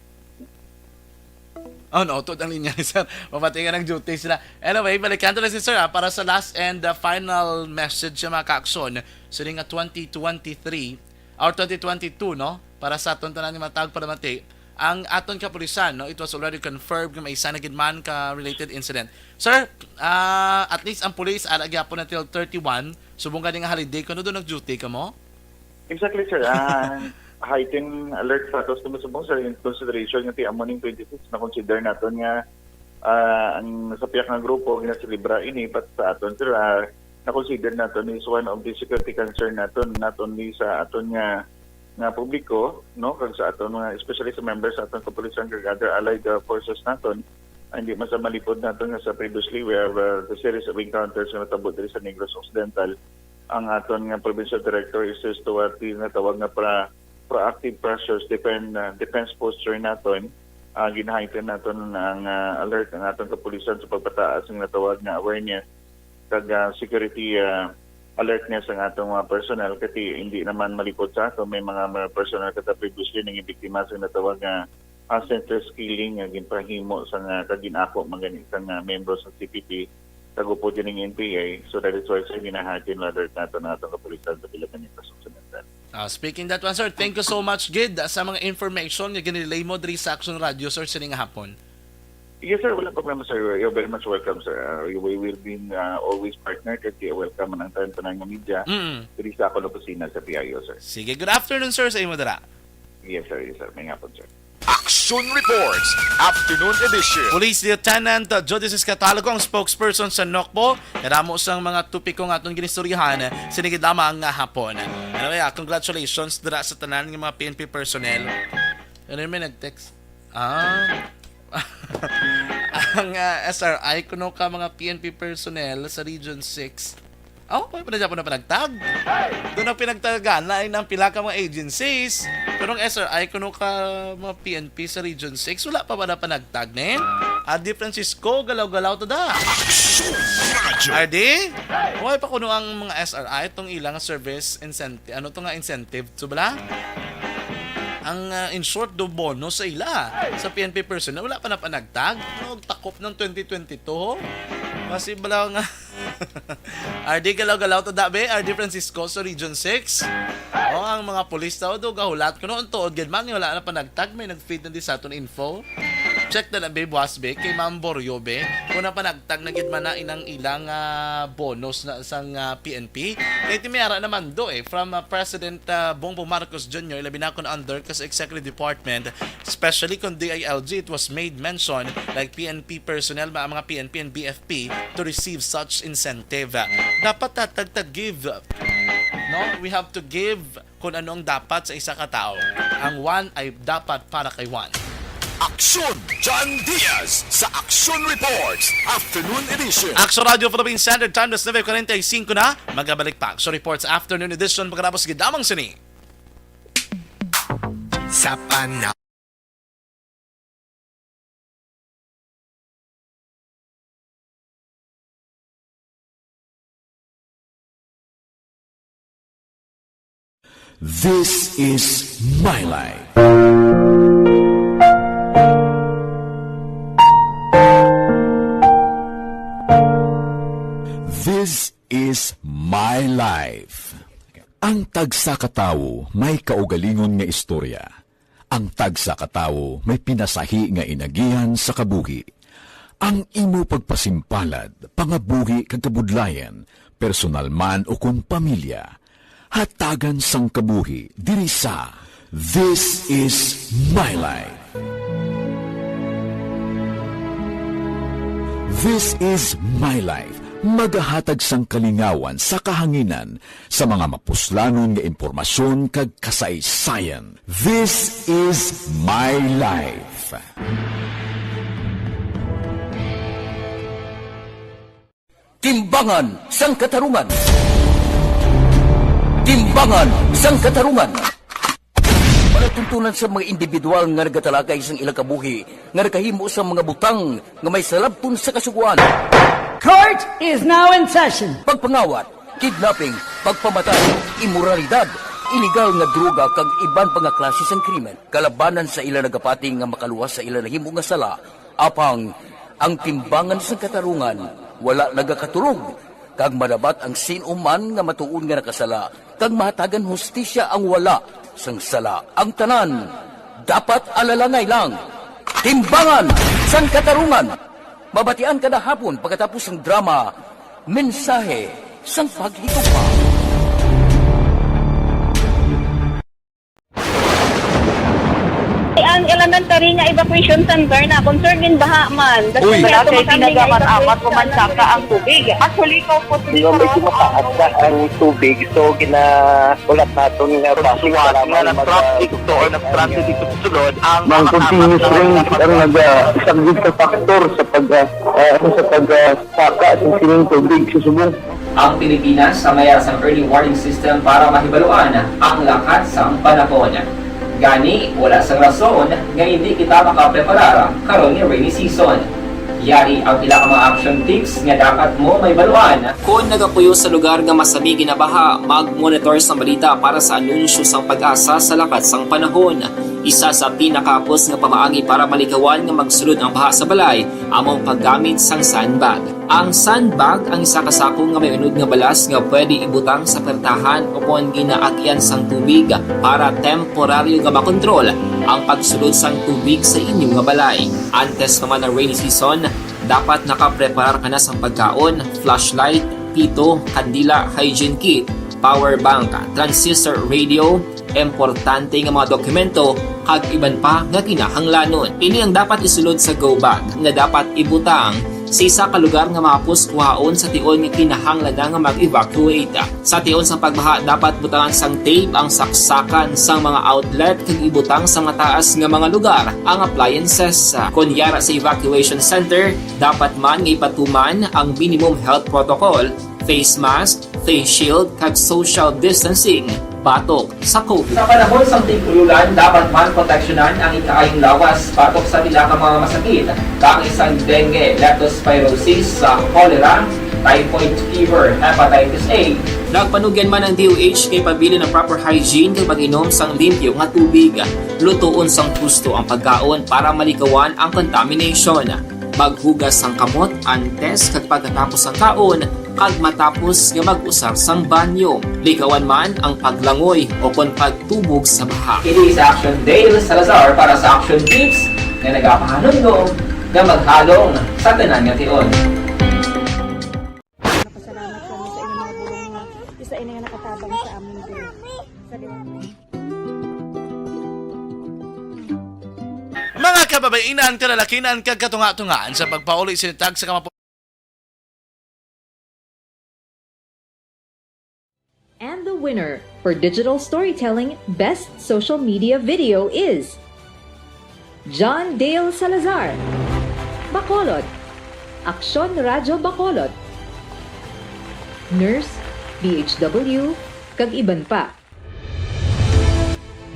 Oh, no, tuod ang linya ni sir. Mabati nga nag-duty sila. Anyway, balikan to na si sir, ah, para sa last and, ah, final message sa mga kaakson. Sini nga twenty twenty-three or twenty twenty-two, no? Para sa aton tanan nga matag palamati, ang aton kapulisan, no? It was already confirmed nga may isa na gid man ka related incident. Sir, ah, at least ang police ara gyapon until thirty-one. Subong gani nga holiday, kuno do nag-duty kamo? Exactly, sir. Ah, heightened alert status kamo subong, sir, in consideration nga ti amo ning twenty-six na consider naton nga, ah, ang sa piyak nga grupo ginaselebra ini, but sa aton, sir, ah, na-consider naton is one of the security concern naton, not only sa aton nga, nga publiko, no, kag sa aton mga, especially sa members sa aton kapulisan kag other allied, ah, forces naton. Ah, hindi man sa malipod naton nga sa previously, we have, ah, the series of encounters nga natabo diri sa Negros Occidental. Ang aton nga provincial director is, is toward the natawag nga pra-, proactive pressures, defend, ah, defense posture naton. Ah, gina-heighten naton ang, ah, alert ang aton kapulisan sa pagpataas ng natawag nga awareness kag, ah, security, ah, alertness ang atong mga personnel, kasi hindi naman malipod sa ato, may mga, mga personnel kita previously nangin biktima sa natawag nga, ah, senseless killing nga ginpahimo sa nga, kag gin-ako man gani sa nga membro sa C P P, kag upod ining N P A. So that is why, sir, gina-heighten alert nato ang atong kapulisan sa Pilipinas Occidental. Ah, speaking that one, sir, thank you so much gid sa mga information nga ginrelay mo diri sa Action Radio, sir, sining hapon. Yes, sir. Wala problema, sir. You're very much welcome, sir. Uh, we will be, uh, always partner, kag welcome man ang tanan, tanan nga media Mm. diri sa akon opisina sa P I O, sir. Sige, good afternoon, sir, sa imo dira. Yes, sir. Yes, sir. May hapon, sir. Action Reports, Afternoon Edition. Police Lieutenant, uh, Judices Catalogo ang spokesperson sa NOCPO. Kadamo sang mga topiko nga aton ginistoryahan, sini gid lamang nga hapon. Anyway, ah, congratulations dira sa tanan nga mga P N P personnel. Ano yung may nag-text? Ah. Ang, ah, S R I, kuno ka mga P N P personnel sa Region six. Oh, pa, pa na dyan po na panagtag. Doon ang pinagtagaan na ang pila ka mga agencies. Pero ang S R I, kuno ka mga P N P sa Region six, wala pa ba na panagtag, ne? Adi Francisco, galaw-galaw to da. Radyo. Adi? Wala pa kuno ang mga S R I, itong ilang service incentive, ano to nga incentive? So, bala? Ang, ah, in short, do bono sa ila. Sa P N P personnel, wala pa na panagtag. Ano, takop ng twenty twenty-two, ho? Kasi bala nga, R D galaw-galaw to da, be? R D Francisco sa Region six. Oh, ang mga pulis daw do gahulat kuno ang tuod gid man, wala na panagtag, may nag-feed na di sa aton info. Check na lang, be, buwas, be, kay Ma'am Borio, be, kung napanagtag na gid man na inang ilang, ah, bonus na sang, ah, P N P. Kay ti may ara naman do, eh, from, ah, President, ah, Bongbong Marcos Junior, labi na kung under ka sa Executive Department, especially kung D I L G, it was made mention, like P N P personnel, mga, mga P N P and B F P, to receive such incentive. Dapat tatag-tag give, no? We have to give kung ano ang dapat sa isa ka tawo. Ang Juan ay dapat para kay Juan. Aksyon, John Diaz sa Aksyon Reports Afternoon Edition. Aksyon Radio Philippine Standard Time, alas nuebe kuwarenta y cinco na. Magabalik pa Aksyon Reports Afternoon Edition pagkatapos gid lamang sini. Sa pana- This is my life. This is my life. Ang tagsa ka tawo may kaugalingon nga istorya. Ang tagsa ka tawo may pinasahi nga inagihan sa kabuhi. Ang imo pagpasimpalad, pangabuhi kag kabudlayan, personal man ukon pamilya, hatagan sang kabuhi diri sa This Is My Life. This Is My Life, magahatag sang kalingawan sa kahanginan sa mga mapuslanon nga impormasyon kag kasaysayan. This Is My Life. Timbangan sang Katarungan. Timbangan sang Katarungan. Palatuntunan sa mga individual nga nagatalakay sang ilang kabuhi nga nakahimo sang mga butang nga may salabton sa Kasugoan. Court is now in session. Pagpangawat, kidnapping, pagpamatay, imoralidad, iligal nga droga, kag iban pa nga klase sang krimen kalabanan sa ila nagapati nga makaluwas sa ila nahimo nga sala. Apang ang Timbangan sang Katarungan wala nagakatulog, kag madabat ang sin-o man nga matuod nga nakasala, kag mahatagan hustisya ang wala sang sala. Ang tanan dapat alalangay lang. Timbangan sang Katarungan. Mabatian kada hapon pagkatapos sang drama, Mensahe sang Paghigugma. Ang elementary nga evacuation center na concerned in baha man. Uy. Wala kay ginagamit-amat o mansaka ang tubig. Actually, ikaw po, Hindi ko medyo mataas na ang tubig, so gina-, ulat naton nga traffic, nga mag-, nag-traffic to or nag-transit dito sa sulod, ang Mang continuous rain ang naga-, isang big factor sa pag-, ah, ah, sa pag-, ah, saka sa sining tubig sa subong. Ang Pilipinas ang may sang early warning system para mahibaluan ang lakat sang panahon. Gani, wala sang rason nga hindi kita makapreparar karon nga rainy season. Yari ang pila ka mga action tips nga dapat mo mahibaluan. Kon nagapuyo sa lugar nga masami ginabaha, mag-monitor sang balita para sa anunsyo sang PAGASA sa lakat sang panahon. Isa sa pinakahapos nga pamaagi para malikawan nga magsulod ang baha sa balay amo ang paggamit sang sandbag. Ang sandbag ang isa ka sako nga may unod nga balas nga pwede ibutang sa pertahan o kon ginaagian sang tubig para temporaryo nga makontrol ang pagsulod sang tubig sa inyo nga balay. Antes pa man ang rainy season, dapat nakapreparar ka na sang pagkaon, flashlight, pito, kandila, hygiene kit, power bank, transistor radio, importante nga mga dokumento, kag iban pa nga kinahanglanon. Ini ang dapat isulod sa go bag nga dapat ibutang sa isa ka lugar nga mahapos kuhaon sa tion nga kinahanglan na nga mag-evacuate. Sa tion sang pagbaha, dapat butangan sang tape ang saksakan sang mga outlet kag ibutang sa mataas nga mga lugar ang appliances. Kon yara sa evacuation center, dapat man nga ipatuman ang minimum health protocol, face mask, face shield, kag social distancing batok sa COVID. Sa panahon sang tig-ululan, dapat man proteksyonan ang ikaayong lawas batok sa pila ka mga masakit, kaangay sang dengue, leptospirosis, sa cholera, typhoid fever, hepatitis A. Nagpanugyan man ang D O H kay pabilin ang proper hygiene kag pag-inom sang limpyo nga tubig. Lutoon sang husto ang pagkaon para malikawan ang contamination. Maghugas sang kamot antes kag pagkatapos sang kaon, kag matapos nga mag-usar sang banyo. Likawan man ang paglangoy o kon pagtubog sa baha. Ini si Action Dale Salazar para sa Action Tips nga nagapahanumdom nga maghalong sa tanan nga tion. Napasalamat kami sa inyong mga bulong nga isa ini nga nakatabang sa amon din. Sa liwanag. Mga kababainan, kalalakinan, kag katunga-tungaan, sa pagpauli sa tag sa kamapo- And the winner for digital storytelling best social media video is John Dale Salazar, Bacolod, Aksyon Radyo Bacolod, Nurse, D H W, kag iban pa.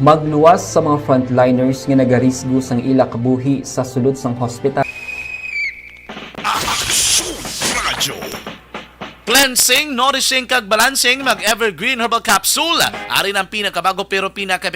Magluwas sa mga frontliners nga nagarisgo sang ila kabuhi sa sulod sang hospital. Aksyon Radyo. Cleansing, nourishing, kag balancing, mag Evergreen Herbal Capsule. Ari na ang pinakabago pero pinaka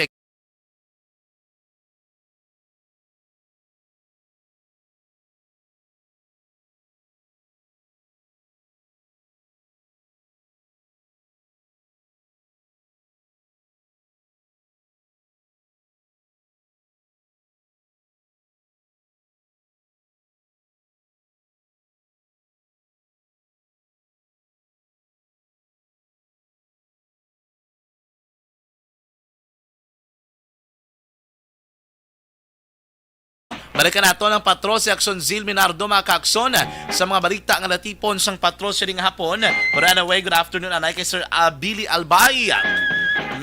Balikan naton ang patrol si Aksyon Zil Minardo, mga kaakson, sa mga balita nga natipon sang patrol sining hapon. Right away, good afternoon, anay kay Sir, ah, Billy Albay.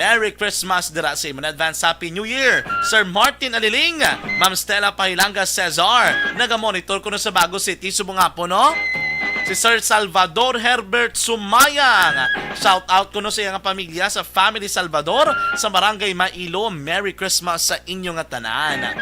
Merry Christmas dira sa imo. Advance Happy New Year, Sir Martin Aliling, Ma'am Stella Pahilanga Cesar. Naga-monitor kuno sa Bago City subong hapon, no? Si Sir Salvador Herbert Sumayang. Shout out kuno sa iyang pamilya sa Family Salvador sa Barangay Mailo. Merry Christmas sa inyo nga tanan.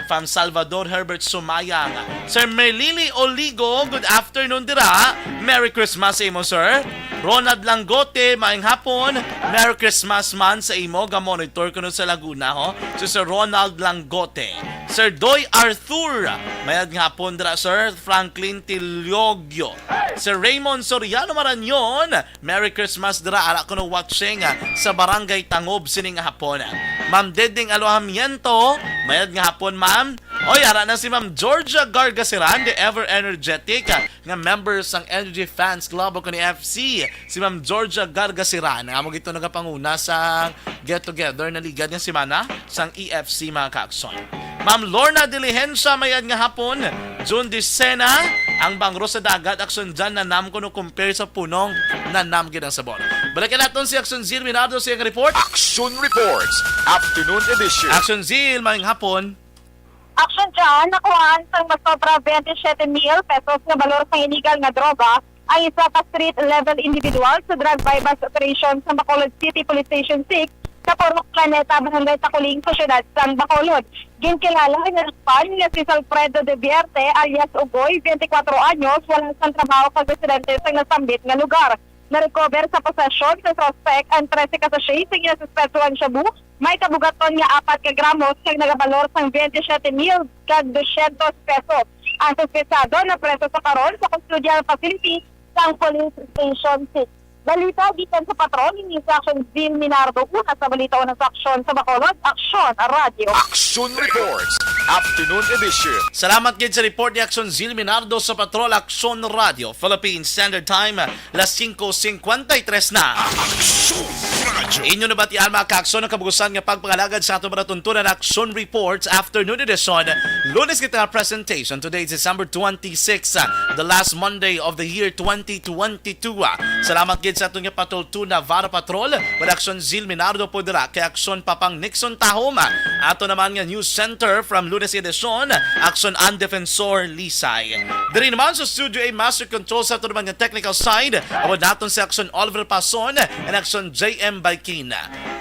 Fam Salvador Herbert Sumayang. Sir Merlili Oligo, good afternoon dira. Merry Christmas sa imo, sir. Ronald Langgote, maayong hapon. Merry Christmas man sa imo. Ga-monitor kuno sa Laguna, ho. Si Sir Ronald Langgote. Sir Doy Arthur, mayad nga hapon dira, Sir Franklin Tilogyo. Sir Raymond Soriano Marañon, Merry Christmas dira, ara kuno watching, ah, sa Barangay Tangob sining hapon. Ma'am Deding Alohamiento, mayad nga hapon, ma'am. Oy, ara na si Ma'am Georgia Gargasiran, the ever energetic, ah, nga member sang Energy Fans Club o kani F C. Si Ma'am Georgia Gargasiran, nga amo gito nagapanguna sa get-together na ligad nga semana sang E F C, mga kaakson. Ma'am Lorna Diligencia, mayad nga hapon. June Dicena, ang bangro sa dagat, aksyon dyan, nanam kuno compare sa punong, nanam gid ang sabor. Balikan naton si Aksyon Zil Minardo sa iyang report. Action Reports, Afternoon Edition. Aksyon Zil, maayong hapon. Aksyon dyan, nakuhaan sang mas sobra twenty-seven mil pesos nga balor sang illegal nga droga ang isa ka street-level individual sa drug buy-bust operation sa Bacolod City Police Station six sa Purok Planeta, Barangay Taculing, sa siyudad sang Bacolod. Ginkilala ang nadakpan nga si Salfredo de Vierte alias Ugoy, twenty-four anyos, wala sang trabaho kag residente sa nasambit nga lugar. Na-recover sa posesyon sa suspect ang trese ka sachet sa ginasuspetsuhan shabu, may kabugaton nga apat ka gramos kag nagabalor sang twenty-seven mil kag dosyentos pesos. Ang suspetsado napreso sa karon sa custodial facility sang Police Station six. Balita gikan sa patrol, ini si Action Zil Minardo. Una sa balita, una sa aksyon sa Bacolod, Aksyon Radyo. Action Reports, Afternoon Edition. Salamat gid sa report ni Aksyon Zil Minardo sa Patrol, Aksyon Radyo, Philippine Standard Time, las singko singkwenta y tres na. Aksyon Radyo. Inyo nabatian, mga kaakson, ang kabugusan nga pagpangalagad sa aton palatuntunan, Aksyon Reports, Afternoon Edition, Lunes kita nga presentation. Today is December twenty-six, ah, the last Monday of the year twenty twenty-two, ah. Salamat gid sa aton nga Patrol two Navarro Patrol, with Action Zil Minardo po dira kay Action Papang Nixon Tahom, ah. Ato naman nga News Center from Lunes Edition, Action An Defensor Lisay. Diri naman sa Studio A, Master Control sa ato naman nga technical side, abot naton si Action Oliver Pason and Action J M Baikin.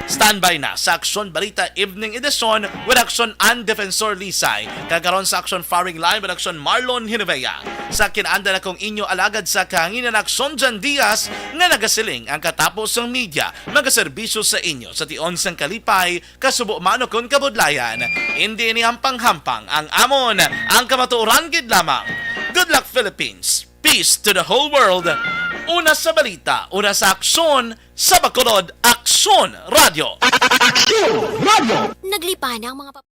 Standby na sa Aksyon Balita Evening Edition with Aksyon An Defensor Lisay. Kag karon sa Aksyon Firing Line with Aksyon Marlon Hinovea. Sa kinaanda na kong inyo alagad sa kahanginan, Aksyon Jan Diaz, nga nagasiling ang katapos sang media magaserbisyo sa inyo sa tion sang kalipay, kasubo man ukon kabudlayan. Indi ini hampang-hampang ang amon, ang kamatuoran gid lamang. Good luck, Philippines. Peace to the whole world. Una sa balita, una sa aksyon, sa Bacolod, Aksyon Radyo. Aksyon Radyo. Naglipana ang mga pa-